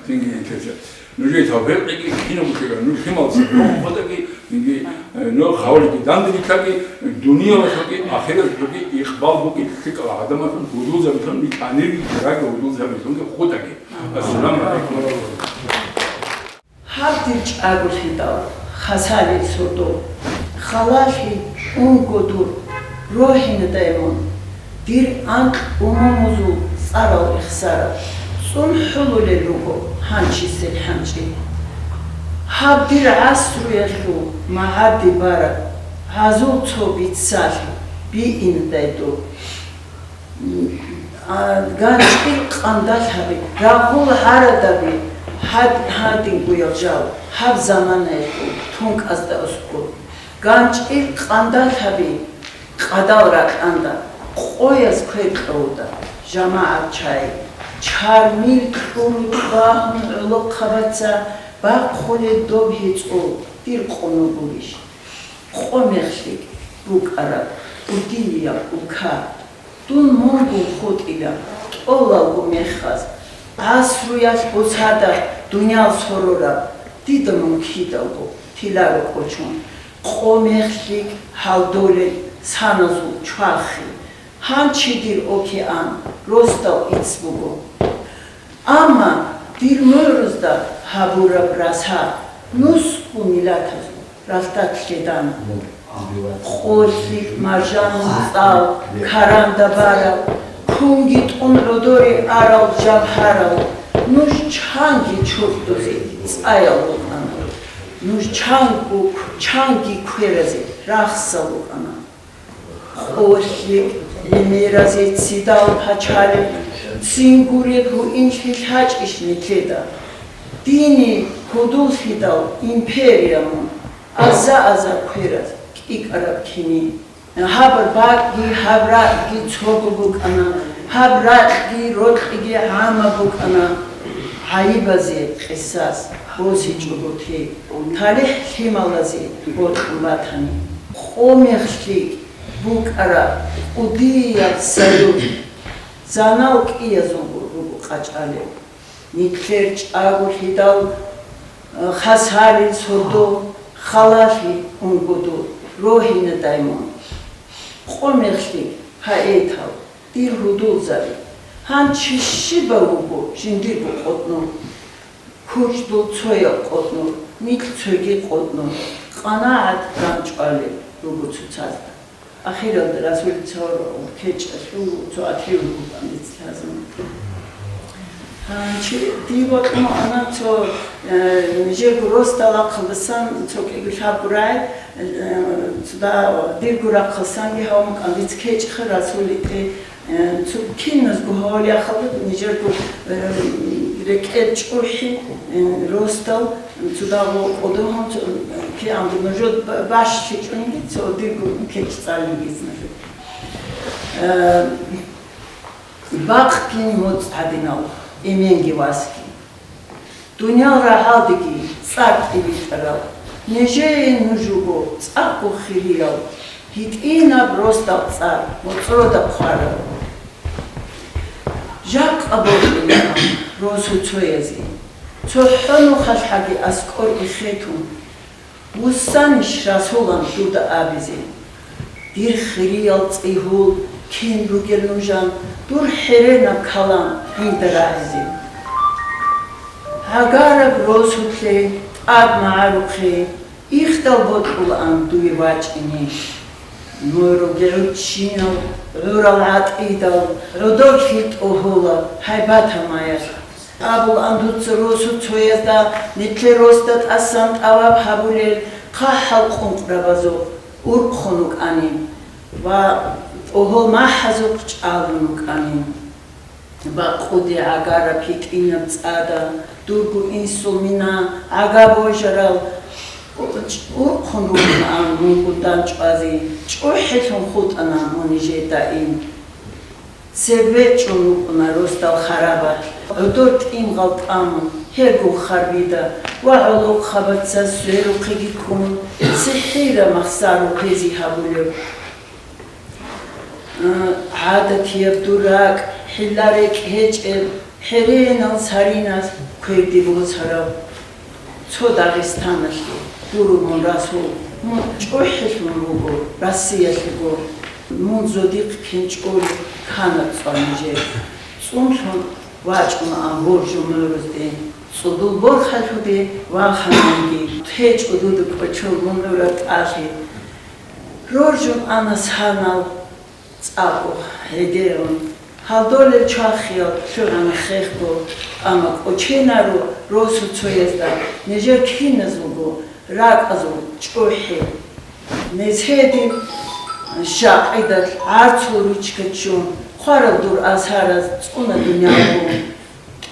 Цинги нилъеца. Нужее тавфикъги кинабго лъугьа, нуж лъималазе рухъ хутӀаги, цинги, э, нуж хавлиги данде рилълъаги, дуниялалъулги ахираталъулги икъбал бугеб лъикӀал гӀадамалъун, гьудулзабилъун, нилъ гьанирги чараги гьудулзабилъунги хутӀаги. Ассаламу гӀалайкум. Гьаб дир чӀаголъидал хасалил сордо, халалъи унго дур рогьинадай мун, дир анкь умумузул цӀарал рехсараб, цӀун хӀулулел руго гьанчисел хӀанчӀи. Гьаб дир гӀасруялъул магӀарди бараб гӀазул цо биццалъи биинадай дур. А, ганчӀил къандалъаби, рагъул гӀарадаби, гьад-, гьадингоял жал, гьаб заманаялъул тункӀазда аскӀоб. ГанчӀил къандалъаби, къадал ракьанда, къояз квер кьавуда, жамагӀат чай. Чармил кьуру багьун гӀолохъабаца бахъулел доб гьецӀол дир къоно гурищ? Къо мехлъи букӀараб кӀудияб улка. Дун мунгун хутӀила тӀолалго мехаз, гӀасруялъ бусада дуниял сорораб, дида мун кидалго тиларо кӀочон, къо мехлъи гьалдолел саназул чвахи, гьанчи дир океан росдал ицц буго. Амма дир мугӀрузда гьабураб раса нусго миллатазул ралъдалъ лъедана. Къолъи, маржанул цӀал, каранда барал, кунги тӀун гӀодоре арал жавгьарал, нуж чанги чурхдузе цӀаял рукӀана, нуж чанго, чанги кверазе рахсал рукӀана. Къолъи, гӀемеразе цидал пачалихъ, цин гуреб гьуинлъи лъачӀищ нилъеда? Дини гьудуллъидал империя мун, аза-аза квераз кӀикӀараб кини. Гьаб бакӀги, гьаб ракьги цого букӀана, гьаб ракьги, рокьиги гӀама букӀана. ГӀайибазе къисас босичӀого те, талихӀ лъималазе бокьун батани, къо мехлъи букӀараб кӀудияб союз, занал кӀиязулго руго къачӀалев. Нилъер чӀаголъидал, э, хасалил сордо, халалъи унгодул рогьинадай мун. Къо мехлъи, поэтал, дир гьудулзаби, гьанчи щибав вуго жиндирго къотӀнур? КучӀдул цояб къотӀнур, нилъ цоги къотӀнур, къанагӀат ганчӀвалеб руго цоцазда. Ахиралда Расул цо кечӀалъул цо атлиул букӀан дица лъазабун. Гьанчи дие бокьун ана цо, э, нижерго росдал ахъалдасан цо кӀиго лъабго рагӀи, э, цо да-, дирго рахъалсанги гьавун букӀан дица кечӀха Расул итӀе. Э, цо киназго гьавалиахъалда нижерго, э, рекӀел чӀухӀи, э, росдал, цо дагъо кӀодогьун, цо, э, кигӀан нужер ба-, бащлъичӀунги, цо дирго кечӀ цӀалин гиз нужер. Э, бакъги моцӀ гьадинал, эменги васги. Дуниял рагӀалдеги цӀар тӀибитӀарал, нижее нуж руго цӀакъго хириял, гьитӀинаб росдал цӀар моцӀрода хъварал. Жакъа бокьулаан росу цоязе, цохӀо нухалъ гьаги аскӀор ихетун. Вуссанищ расулан дуда абизе? Дир хириял цӀигьул кин ругел нужан, дур хӀеренаб калам гьинда рагӀизе? ГӀагараб росулъе тӀад магӀарухъе, ихдал бокьулаан дуе вачӀине. Муруги гӀуччинал, гӀурал гӀатӀидал, гӀодорлъи тӀогьула гьайбатамаялъ. Абулан дуца росу цоязда, нилъер росда тӀасан тӀаваб гьабулел хъахӀал къункърабазул урхъун вукӀанин ва тӀогьол махӀазухъ чӀалун вукӀанин. Бакъуде гӀагараб гьитӀинаб цӀада дурго инсул мина гӀага божарал урхъун ругонаан мунгундан чӀвазе, чӀухӀелъун хутӀана мун нижеда ин. Цеве чӀун рукӀуна росдал харабалъ, гӀодор тӀимгъал тӀамун, гьелгун харбида ва гӀолохъабаца сверухъеги ккун, цихӀираб махсарухъ гьезие гьабулеб. ГӀадатияб дур ракӀ, хӀилла-рекӀкӀ гьечӀеб, хӀеренал царинас кверде босараб. Цо Дагъистаналъе гуро мун расул, мун чӀухӀелъун вуго Россиялъего. Мун зодихъ кин чӀолеб канаб цӀва нижер. ЦӀунлъун вачӀунаан Роржу мугӀрузде. ЦӀудул борхалъуде вахананги, гьечӀо дуда кӀочон мун гӀураб тӀалъи. Роржун ана санал цӀакъго гӀедегӀун. Гьалдолел чвахиял лъугӀана хехго, амма кӀоченаро росу цоязда нижер киназулго ракӀазул чӀухӀи. Нез гьедин жакъидал гӀарцул ручка ччун, хъварал дур асараз цӀуна дунялгун.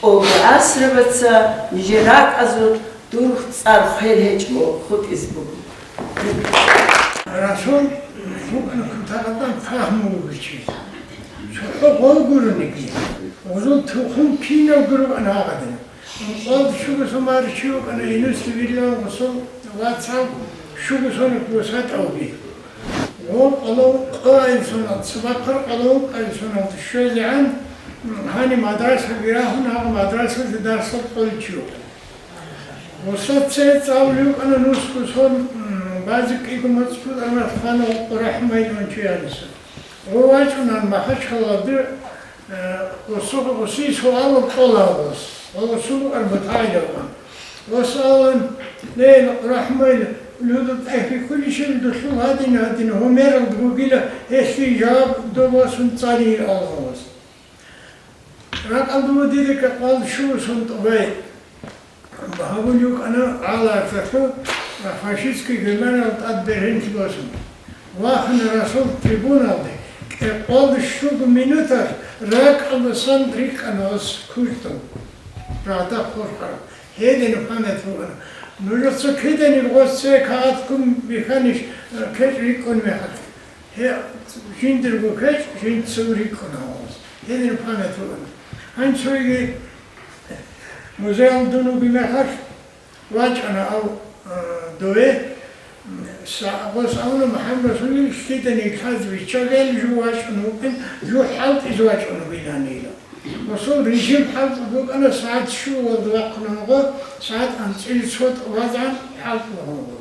ТӀолго гӀасрабаца нижер ракӀазул дур цӀар хвел гьечӀо хутӀизе буго. Расул букӀана кутакалда пагьму вугев чи. ЦохӀо гъов гурониги, гъозул тухум кинав гуро вукӀана гьагъадин. Ункъоялда щуго сон барав чи вукӀана, инусе вилан гъосул вацал щуго соник бусатӀавги. Гъов къоло къоял соналда, цебехъ къоло къоял соналда щвезегӀан, гьаниб мадрасаги рагьун, гьагъа мадрасалда дарсал кьолев чи вукӀана. Гъосда цее цӀалулев вукӀана нусго сон, м, базе кӀиго моцӀ бутӀараб ханав КъурахӀмайил ван чи гьаниса. Гъов вачӀунаан Махачкалалде, э, гъосул, гъосие суалал кьола гъос, ва гъосул арбутӀайилан. Гъос абуна: «Ле, КъурахӀмайил, людул тӀехь рихьулищали, дулъул гьадин-гьадин гьумералда бугила, гьелъие жаваб доб васун цӀалейин», — абуна гъос. РакӀалда вуго дида кӀикъоялда щуго сон тӀубай. Гьабулев вукӀана гӀалаталъу фашистский Германиялда тӀад бергьенлъи босун. Вахана расул трибуналде, кӀикъоялда щуго минуталъ ракӀалдасан рикӀкӀана гъос куртал, рагьда хъурхъараб. Гьединаб память букӀана. Нужеца киданиги гъосе кагъат ккун бихьанищ, э, кечӀ рикӀкӀун мехалъ? Гье, жиндирго кечӀ жинцаго рикӀкӀуна гъос. Гьединаб память букӀана. Гьанже цоги музеялда дун вугеб мехалъ вачӀана гьав, э, дове, са-, гъос абуна, МухӀаммад Расулил лъиданиги лъазе биччагел жив вачӀун вукӀин, жив хӀалтӀизе вачӀун вугиланила. Гъосул режим хӀалтӀулеб букӀана, сагӀат щуялда вахъуна гъо, сагӀат анцӀила цо вазегӀан хӀалтӀулеб гъо.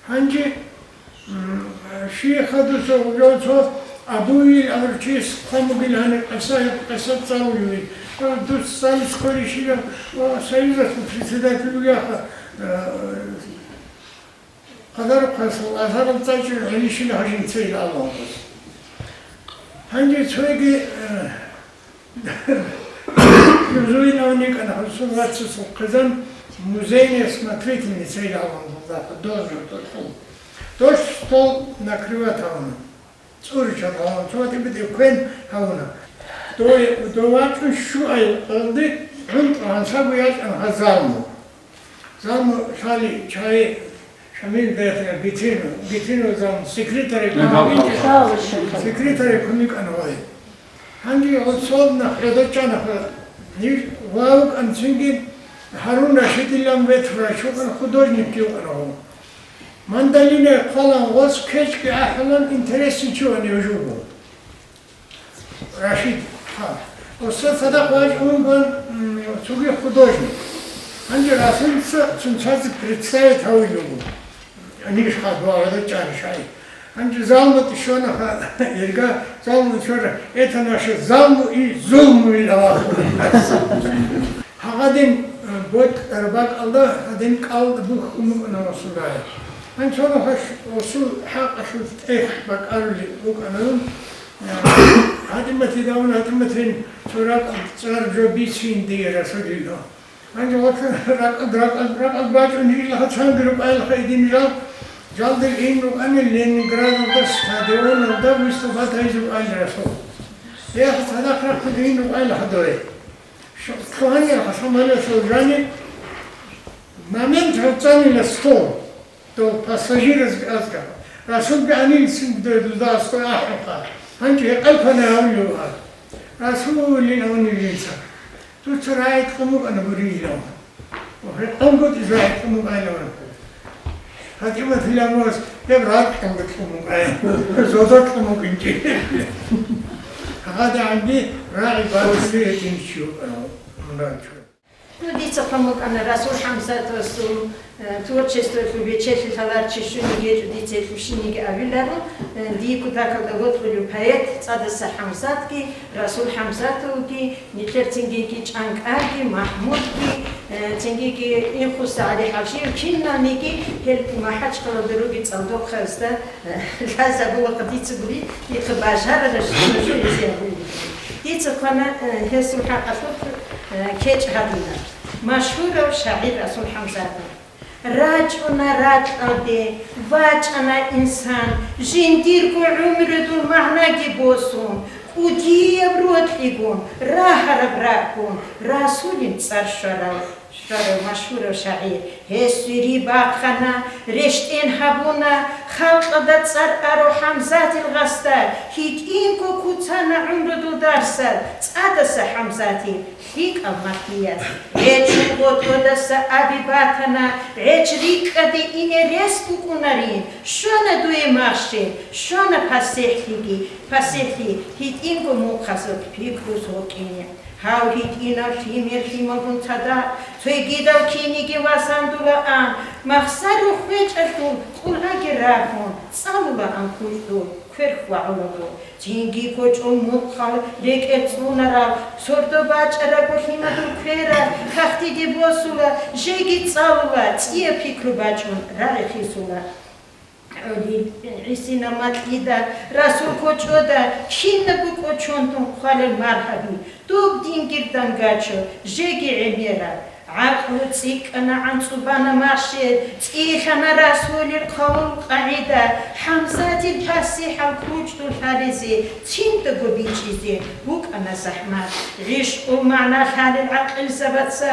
Гьанже, м, ши хадуса гъожал цо Абуил абурав чияс хъван бугила гьаниб къиса, гьеб къиса цӀалулев. Дус цӀализе кколищила ва союзалъул председатель вугеха, э, Къадарухъанасул азарал цӀайчӀого гьанищила гьажин цейилан абун. Гьанже цоги, э, Юзуилан вукӀана гьасул вацасул хъизан, музейный смотрительница илан, доза, доза, доза. Дос стол накрывать гьавуна. ЦӀуричал гьавуна. Цо тӀибитӀи квен гьавуна. Дой, дов вачӀун щуай къалди гӀунтӀ гьансабу ячӀан гьазалму. Заму лъали чай Шамил бетӀер битину, битину заму секретарь, секретарь кумекан гъой. Гьанги гъоцолна хӀедочана ниж вав канцинги Гьарун Рашидилан ветра чукъан художник юкъан гъо. Мандолине хъвалан гъос кечги ахӀулан интересный чугӀан южуго. Рашид, ха. Устаз цадахъ вачӀун ван, м, цоги художник. Гьанже Расимца цунцазе представить гьавил руго. Ниж ха дугӀада чӀарищай. Гьанже Залму тӀишонаха, ирга Залму тӀишора, это наше Залму и Зулму илала. Гьагадин, э, бокьараб бакӀалда гьадин кӀалда бухьун букӀана Расулай. Гьанцонаха Расул хӀакъалъулъ тӀехь бакӀарули букӀана, э, ГьатӀиматидавун, гьатӀиматин цо ракӀ цӀар жо бицин дие Расулилла. Гьанже вацал ракӀад, ракӀад, ракӀад бачӀун жила гьацанги рукӀайлаха идин жал, жалдир ин рукӀани Ленинградалда стадионалда выступать гьайзе рукӀайла Расул. Яха цадахъ рахъуди ин рукӀайла хадуре. Ш-, лъугьанила Хасамалиялъул жани момент гьавцанила стол. Дов пассажираз азга. Расулги анил син дуда аскӀой ахӀуха. Гьанчи гьекъал квана гьавулев гьар. Расулин авнилинца. Дуца рагӀи кьун букӀана бурилав. Гьекъалго диз рагӀи кьун букӀайнаван. ГьатӀимат иламугьас гьеб рагӀи кьун букӀай. Зода кьун букӀинчи. ГьадагӀанги рагӀи барулли гьечӀин чи вукӀана. Мунагьчу. Ну, дица хъван букӀана Расул ХӀамзатовасул, э, творчествоялъул бечелъи лъаларчи щуниги гьечӀо, дица гьелъул щиниги авиларо, э, дие кутакалда вокьулев поэт ЦӀадаса ХӀамзатги, Расул ХӀамзатовги, нилъер цингиги ЧӀанкӀарги, МахӀмудги, э, цингиги Инхуса ГӀали ХӀажиев, киналниги гьел МахӀачхъалалда руги цӀалдохъазда, э, лъазабулахъ дица гури, дихъ бажарараш гьезие гьури. Дица хъвана, э, гьесул хӀакъалъулъ, э, кечӀ гьабуна. Машгьурав шагӀир Расул ХӀамзатов. РачӀуна ракьалде, вачӀана инсан, жиндирго гӀумрудул магӀнаги босун, кӀудияб рокьигун, рагьараб ракӀгун, Расулин цӀар щварав, щварав машгьурав шагӀир. Гьес вири бахъана, рещтӀен гьабуна, халкъалда цӀар аро ХӀамзатил гъасда, гьитӀинго куцана гӀумрудул дарсал ЦӀадаса ХӀамзатил. ЛъикӀаб махьияс, гӀеч гъотӀодаса аби батана, гӀеч рикӀкӀаде ине рес букӀунарин, щвана дуе махщел, щвана пасихӀлъиги, пасихӀлъи, гьитӀинго мухъазул пикру гьукъине. Гьав гьитӀинав лъимер лъималгун цадахъ, цогидав киниги васандула ан, махсарухъ векӀалъул къулгӀаги рагьун, цӀалула ан кучӀдул квер хьвагӀулаго. Цинги кочӀо мухъал рекӀел цӀунарал, сордо бачӀарабго лъимадул кверал, хахтиде босула, жеги цӀалула, цӀияб пикру бачӀун рагӀи хисула. ГӀолил гӀисинаб макьида, расул кочӀода, кинабго кочондун хъвалел маргьаби, доб дингир дангачо, жеги гӀемерал. ГӀакълу цӀикӀкӀана, гӀанцӀу бана махщел, цӀийлъана расулил хъалул къагӀида, ХӀамзатил пасихӀал кучӀдул лъализе, циндаго бичӀчӀизе букӀана захӀмат. ГӀишкъул магӀна лъалел гӀакъилзабаца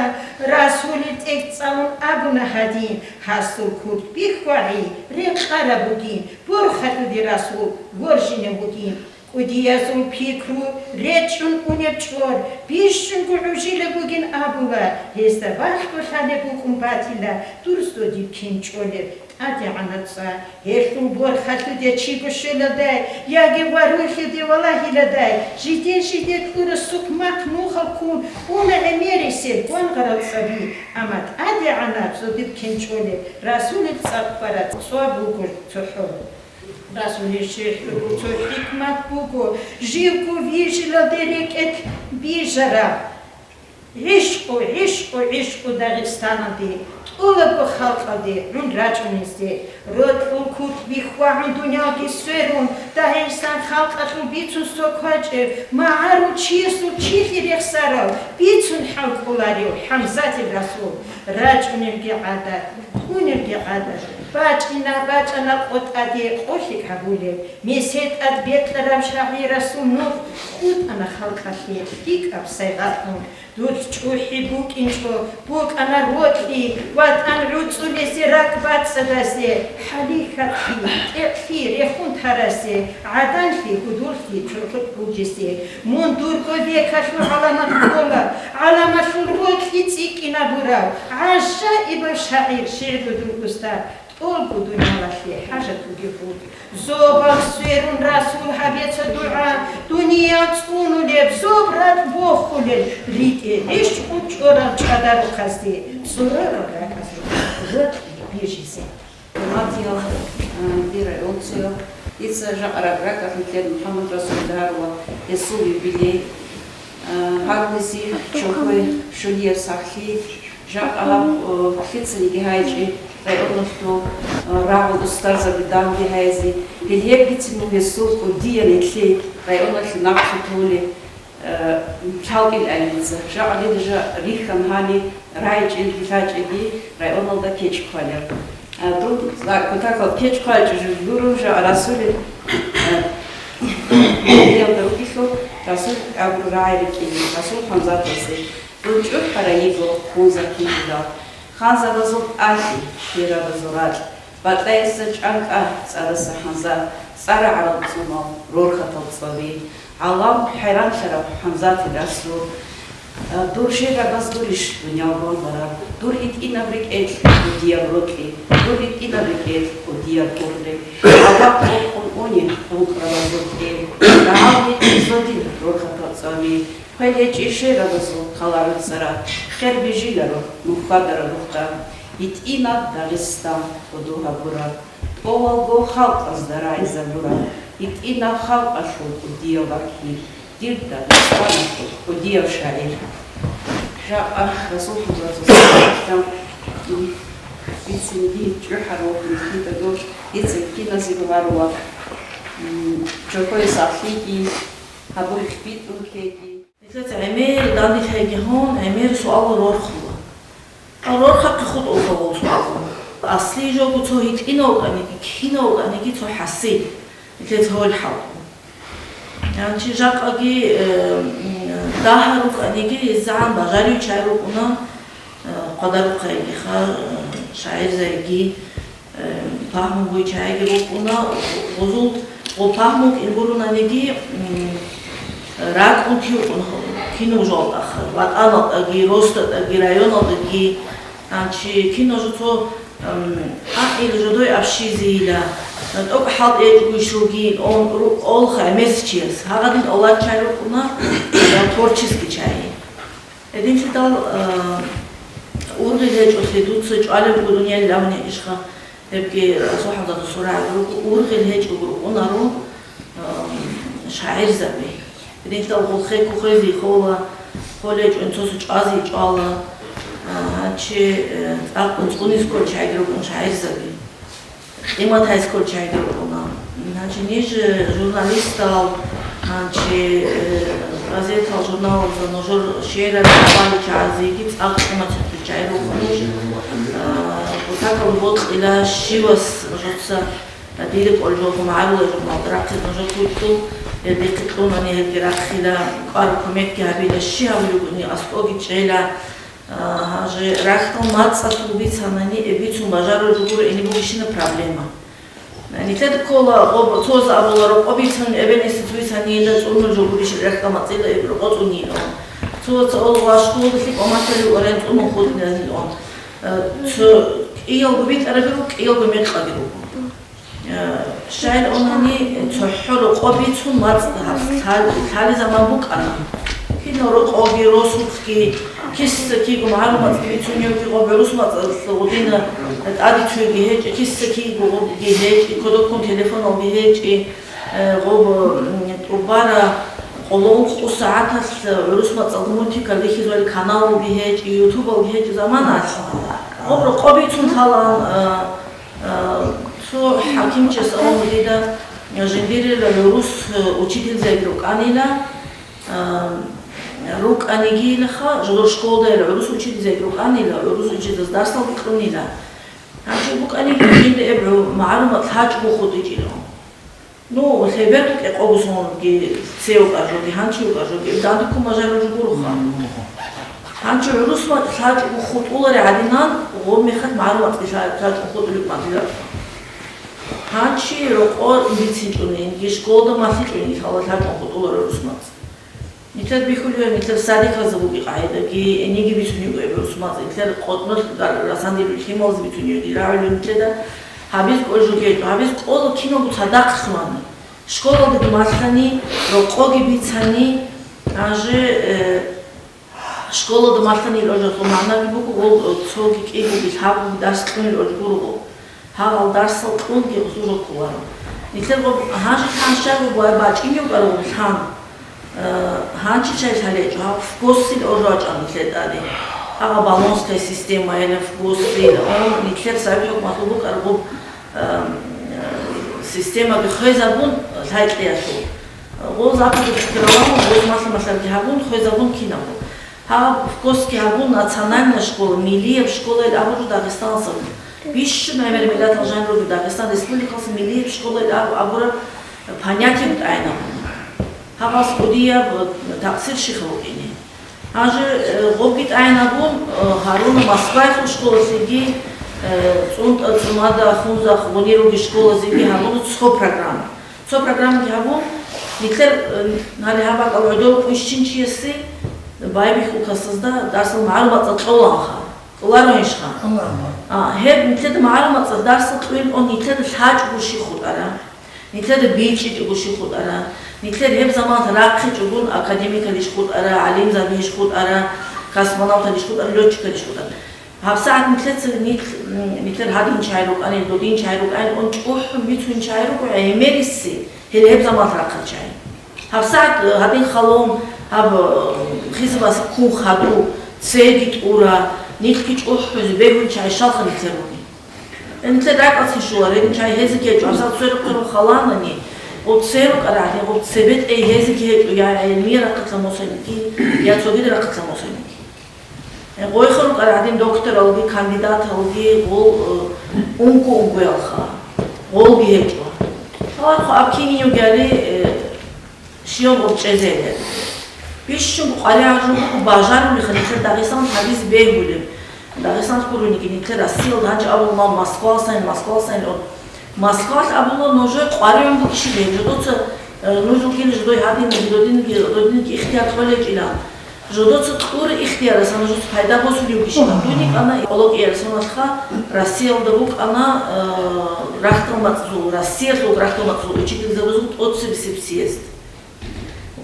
расулил тӀехь цӀалун абуна гьадин, гьасул курт бихьвагӀи рекъараб бугин, борхалъуде расул воржинев вугин. КӀудиязул пикру речӀчӀун унеб чӀор бищунго гӀужилеб бугин абула, гьезда балъголъанеб букӀун батила дур зодиб кин чӀолеб тӀадегӀанаб цӀа. Гьелъул борхалъуде чиго щвеладай, яги варулъиде валагьиладай, жидер-жидер кьурасухъ махъ нухал ккун уна гӀемерисел гвангъарал цӀаби, амма тӀадегӀанаб зодиб кин чӀолеб расулил цӀакъ бараб цӀа буго цохӀо. Расулил шигӀру цо хӀикмат буго, живго вижилалде рекӀелъ бижараб. ГӀишкъу, гӀишкъу, гӀишкъу Дагъистаналде, тӀолабго халкъалде гӀун рачӀунезде, рокьул курт бихьвагӀун дуниялги сверун, Дагъистан халкъалъул бицун цо квачӀеб, магӀарул чиясул чилъи рехсарав, бицун хӀалкӀоларев ХӀамзатил расул, рачӀунелги гӀадат, унелги гӀадат. БачӀина, бачӀана къо тӀаде къолъи гьабулеб, месед тӀад бекьараб шагӀирасул нух хутӀана халкъалъе лъикӀаб сайгъатун. Дуц чӀухӀи букӀинчӀо, букӀана рокьи, ВатӀан гӀуцӀулезе ракӀ бацӀцӀадазде, хӀалихьалъи, тӀекълъи рехун таразде, гӀаданлъи, гьудуллъи чурхъут бугезде. Мун дурго векалъул гӀаламат ккола, гӀаламалъул рокьи цӀикӀкӀинабурав, гӀажаибав шагӀир, шигӀрудул устар, тӀолго дуниялалъе хӀажат бугев вугев. Зобал сверун расул гьабеца дугӀа, дуниял цӀунулеб, зоб ракь бохулел, ритӀе гӀишкъу чӀорал чӀадарухъазде, цӀурарал ракӀазул рокьи бижизе. Гьурматиял, э, дир гӀурциял, дица жакъа ракӀалъ нилъер МухӀаммад Расул Дарва гьесул юбилей, э, гьарулезе чорхое щулияб сахлъи, Жакъа гьаб, о, лъицаниги гьайчӀи районалъул, о, рагӀул устарзаби данде гьайзе, гьел гьебгицин бугесул кӀудиял гьелъи районалъе нахъ лъутулел, э, лъалкӀил алица. Жакъа дида жа рихьан гьани райчӀел лъачӀеги районалда кечӀ хъвалеб. А, дун, за-, кутакал кечӀ хъвалчӀи жо гуро жа Расулил, э, диялда ругелъул, Расул абуру рагӀи рикӀкӀине, Расул Ханзатазе. Дун чӀухӀарай йиго хунза кигьидал, ханзабазул тӀалъи, ширабазул ракь, батӀаясда чӀанкӀа цӀараса ханза, цӀара гӀараб цӀумал, рорхатал цӀаби, гӀалам хӀайранлъараб ханзатил расул. Дур ширабаз гурищ дуниял гвандараб, дур гьитӀинаб рекӀелъ кӀудияб рокьи, дур гьитӀинаб рекӀелъ кӀудияб къуркъи, гьабаб къокъун унеб ункърабазул кӀел, рагӀал гьечӀеб зодил рорхатал цӀаби, Хвел гьечӀищ ширабазул хъаларул цӀара, хер бижиларо нухьадараб рухъа. ГьитӀинаб Дагъистан кӀуду гьабураб, тӀолалго халкъазда рагӀизабураб, гьитӀинаб халкъалъул кӀудиял бакӀги, дир Дагъистаналъул кӀудияв шагӀир. Жакъа Расул Ханзатасул бицинги чӀухӀарав вукӀин лъидадул, дица киназего гьарула, м, жокъояс ахлъиги, гьабурихъ битӀун ккеги. Нилъеца гӀемер данделъайги гьун, гӀемер суал рорхула. А рорхахъе хутӀулха гъол суалгун. Асли жого цо гьитӀинав вукӀаниги, кинав вукӀаниги цо хӀасил, нилъеца гьол хӀалтӀун. Янчи жакъаги, э, м, дагьа рукӀаниги, гьезагӀан бажарив чай рукӀуна, э, хъвадарухъайгиха, э, шагӀирзайги, Э, пагьму буй чагӀиги рукӀуна, гъузул гъо пагьму кӀин гурунаниги, м, ракӀун тивкъун кино жолдахъа, ватӀаналдаги, росдатӀаги, районалдаги, анчи кино жо цо, м, а, ил жодой абщизейила, тӀокӀ хӀалтӀи гьечӀогойищулги, он ру-, олха гӀемерисев чияс, гьагъадин оладчай рукӀуна, я творческий чай. Гьединлъидал, э, ургъел гьечӀолъи дуца чӀвалеб гурони гьел абуни ишха, гьебги Расул Ханзатасул рагӀи руго, ургъел гьечӀого рукӀунаро, э, шагӀирзаби. Гьединлъидал гъулхъе кухезе хола, холечӀун цо-цо чӀвазе чӀвала, э, гьанчи, э, цӀакъ цӀунис кколел чагӀиги рукӀун шагӀирзаби. Къимат гьайс кколел чагӀиги рукӀуна. Гьанчи ниж, э, журналистал, гьанчи, э, газетал, журналалда нужер шигӀрал хӀалалчагӀазеги цӀакъ къимат гьечӀел чагӀи рукӀун нуж. Э, кутакал бокьила, щивас нужеца дир кӀолжолгъун гьарулел журналда рахъизе нужер кучӀдул, гьел дихъе кьунани гьелги рахъила, кӀвар кумекги гьабила, щи гьабулеб бугони аскӀоги чӀела. А, гьанже рахьдал мацӀалъул бицанани, э, бицун бажарулел жо гуро гьениб бугищина проблема. Нилъеда ккола, гъоб-, цоз абула, рокъоб бицун эбел-инсуц бицанила цӀунул жо гурищ рахьдал мацӀила, э, рокъо цӀунилан. Цо, цо олгъа школалъе кӀомалъали орен цӀунун хутӀинанилан. Э, цо кӀиялго битӀараби руго, кӀиялго мекъаби руго. Э, щайиланани цохӀо рокъо бицун мацӀ гьаб лъал-, лъалел заман букӀана. Кинал рокъоги, росулъги, киса киго магӀарумацӀги бицуневги, гъоб гӀурус мацӀалъ гъудина тӀаде цойги гьечӀи, киса киго гъобги гьечӀи, кодоккун телефоналги гьечӀи, э, гъоб, м, тӀубара къоло ункъо сагӀаталъ гӀурус мацӀалда мультикал рихьизулел каналалги гьечӀи, ютубалги гьечӀи заманалъ. Гъоб рокъо бицун лъалаан, э, Э, цо хӀакимчияс абуна дида, э, жиндирила гӀурус, э, учительзаги рукӀанила, э, рукӀанигилаха, жодор школдайила гӀурус учительзаги рукӀанила, гӀурус учительзас дарсалги кьунила. Гьанже букӀаниги жинда эбгӀу магӀарумат лъачӀого хутӀичӀила. Ну, лъеберго кӀекъого соналги цевукӀар жоги, гьанчи вукӀар жоги, дандеккун бажарулел жо гуроха. Гьанчи гӀурус мацӀ лъачӀого хутӀулари гӀадинан, гъоб мехалъ магӀаруматги лъа-, лъачӀого хутӀулеб мадилаха. Гьанчи рокъо бицинчӀунин, школда малъичӀунин лъала лъачӀого хутӀулари гӀурус мацӀ. Нилъер бихьулеб, нилъер садиказда буги къагӀидаги, гьениги бицунеб буго гӀурус мацӀ, нилъер къотӀнолъ гар-, расандил лъималаз бицунебги рагӀулеб нилъеда. Гьабиз кӀолжо гьечӀо, гьабиз кӀола киналго цадахъ лъугьана. Школалдаги малъани, рокъоги бицани, гьанже, э, школалда малъани ил гӀожалъул магӀнаги буго, гъол, э, цоги кӀигоги лъабгоги дарс кьунел гӀож гуро гъо. Гьагъал дарсал кьунги гъусужал кколаро. Нилъер гъоб гьанже лъан щай гъоб бачӀинев кӀаро гъоб лъан. Э, гьанчи чай лъалечӀо, гьав вкосил гӀож вачӀан нилъер тӀаде. Агъа баллонская система, яни ФГОС, он нилъер Совет хӀукуматалъул букӀараб гъоб, эм, системаги хвезабун лъай-кьеялъул. Гъоз абур пикралан, гъоз малъа-малъарги гьабун, хвезабун кинабго. Гьаб ФГОСги гьабун, национальная школа, миллияб школа ил абуру Дагъистаналъ. Бищун гӀемер миллатал жанруги Дагъистан Республикалъ миллияб школа ил аб-, абураб понятие тӀайин абуна. Гьабаз кӀудияб такъсир щихъа вукӀине. Гьанже, э, гъобги тӀайин абун, э, гьаруна Москваялъул школалъеги, э, ЦӀунтӀа, ЦӀунада, Хунзахъ, гъунир руги школазеги гьабуна цо программа. Цо программаги гьабун, нилъер, э, гьале гьаб бакӀал гӀодов кӀунщинчиясе байбихьулкасазда дарсал магӀлуматца кьоланха, кьолароиншха. Аллагьу акбар. А, гьеб нилъеда магӀлуматца дарсал кьуин он нилъеда лъачӀого щихъ хутӀара, нилъеда бичӀчӀичӀого щихъ хутӀара, нилъер гьеб заман рахъичӀогун академикалищ хутӀара, гӀалимзабийищ хутӀара, космонавталищ хутӀара, лётчикалищ хутӀара. ГьабсагӀат нилъеца нилъ-, м, нилъер гьадин чагӀи рукӀанил, додин чагӀи рукӀанил, он чӀухӀун бицун чагӀи рукӀу гӀемериси, гьел гьеб заман рахъал чагӀи. ГьабсагӀат, э, гьадин халон, гьаб, э, хисабас ккун хадув, цеги тӀура, нилъги чӀухӀузе бегьун чагӀи щалха нилъер ругин. Э, нилъер ракӀалъин щулар, гьедин чагӀи гьезеги гьечӀо, гьабсагӀат цо рукъарун халанаги, гъоб цо рукъара гьадин, гъоб цебетӀей гьезеги гьечӀо, я гӀелмиял рахъалъа мосаниги, я цогидал рахъалъа мосаниги. Гъойха рукӀара гьадин докторалги, кандидаталги, гъол, э, ункъо-ункъоялха, гъолги гьечӀо. Гьавархъо аб кинин йугали, э, щиялъ гъоркьчӀезеги. Бищунго къваригӀараб жо буго бажарулеха нилъер Дагъистаналъ гьабизе бегьулеб. Дагъистаналъ гурониги нилъер Россиялда гьанже абула Москвалъ сайин, Москвалъ сайин. Москвалъ абула нужер къваригӀун бугищ гьеб, жодоца, э, нуж вукӀине жодой гьадинги, додинги, додинги ихтияр кьолечӀила. Жодоца кьура ихтияраса нужеца пайда босулев бугищ. Дуни кӀана Къолокъиярасуналъха Россиялда букӀана, э, рахьдал мацӀзул, Россиялъул рахьдал мацӀзул учительзабазул тӀоцебесеб съезд.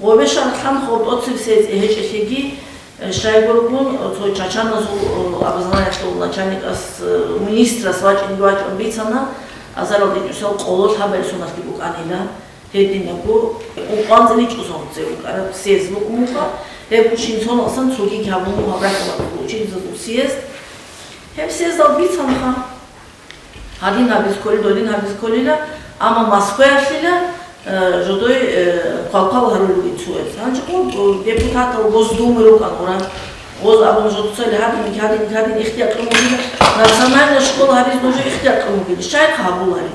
Гъобе шархӀлъан хоб тӀоцебесеб гьечӀелъеги, Э, щайгургун, э, цо чачаназул, э, образованиялъул начальникас, э, министрас вачӀинги вачӀун бицана, азарал динчӀусал къоло лъабаялъуналъги букӀанила, гьединабго, э, къванцӀиличӀосан цевукӀараб съезд букӀун буго, гьеб гучинцоналъсан цогиги гьабун буго гьаб рахьдал учительзабазул съезд. Гьеб съездал бицанха. Гьадин гьабиз кколел, додин гьабиз кколила, амма Москваялъила, э, жодой, э, квалквал гьарулел ругин цояз. Гьанже гъо, э, депутатал Госдумы рукӀан гъура. Гъоз абун жодоцали гьадин, гьадин, гьадин ихтияр кьун бугила. Национальная школа гьабиз нужер ихтияр кьун бугила. Щайха гьабулари?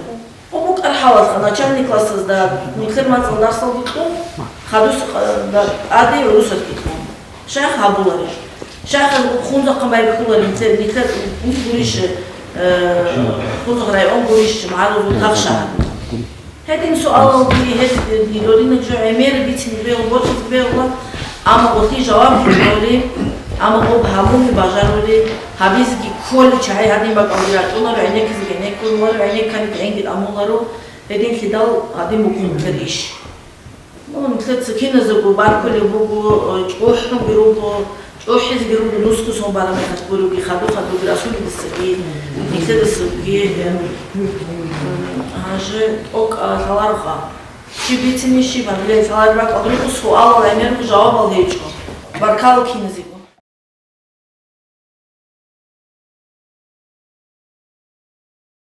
Гъо букӀар хӀалалха начальник классазда, нилъер мацӀал дарсалги кьун, хадус, э, да, тӀаде русалъги кьун. Щайха гьабуларищ? Щайха Хунзахъа байбихьуларищ нилъер, нилъер гурищ, э, Хунзахъ район гурищ, магӀарулъул тахшагьар? Гьедин суалалги, гьедин додинаб жо гӀемер бицин бегьула, бокьизе бегьула, амма гъорлъи жаваб гьечӀоли, амма гъоб гьабуни бажарули, гьабизеги кколи чагӀи гьадин бакӀалде рачӀунаро, гӀенеккизе гӀенеккун варо, гӀенеккани гӀенги тӀамуларо, гьединлъидал гьадин букӀун бугеб иш. Ну, нилъеца киназего баркулеб буго, э, чӀухӀунги руго, чӀухӀизеги руго, нусго сон бараб мехалъ гуроги, хадур-хадурги расулидасаги, нилъедасаги, э, м, гьанже тӀокӀ, а, лъалароха. Щиб бицине, щиб гьабилеб лъалареб бакӀалда руго, суалал гӀемерго жавабал гьечӀо. Баркала киназего.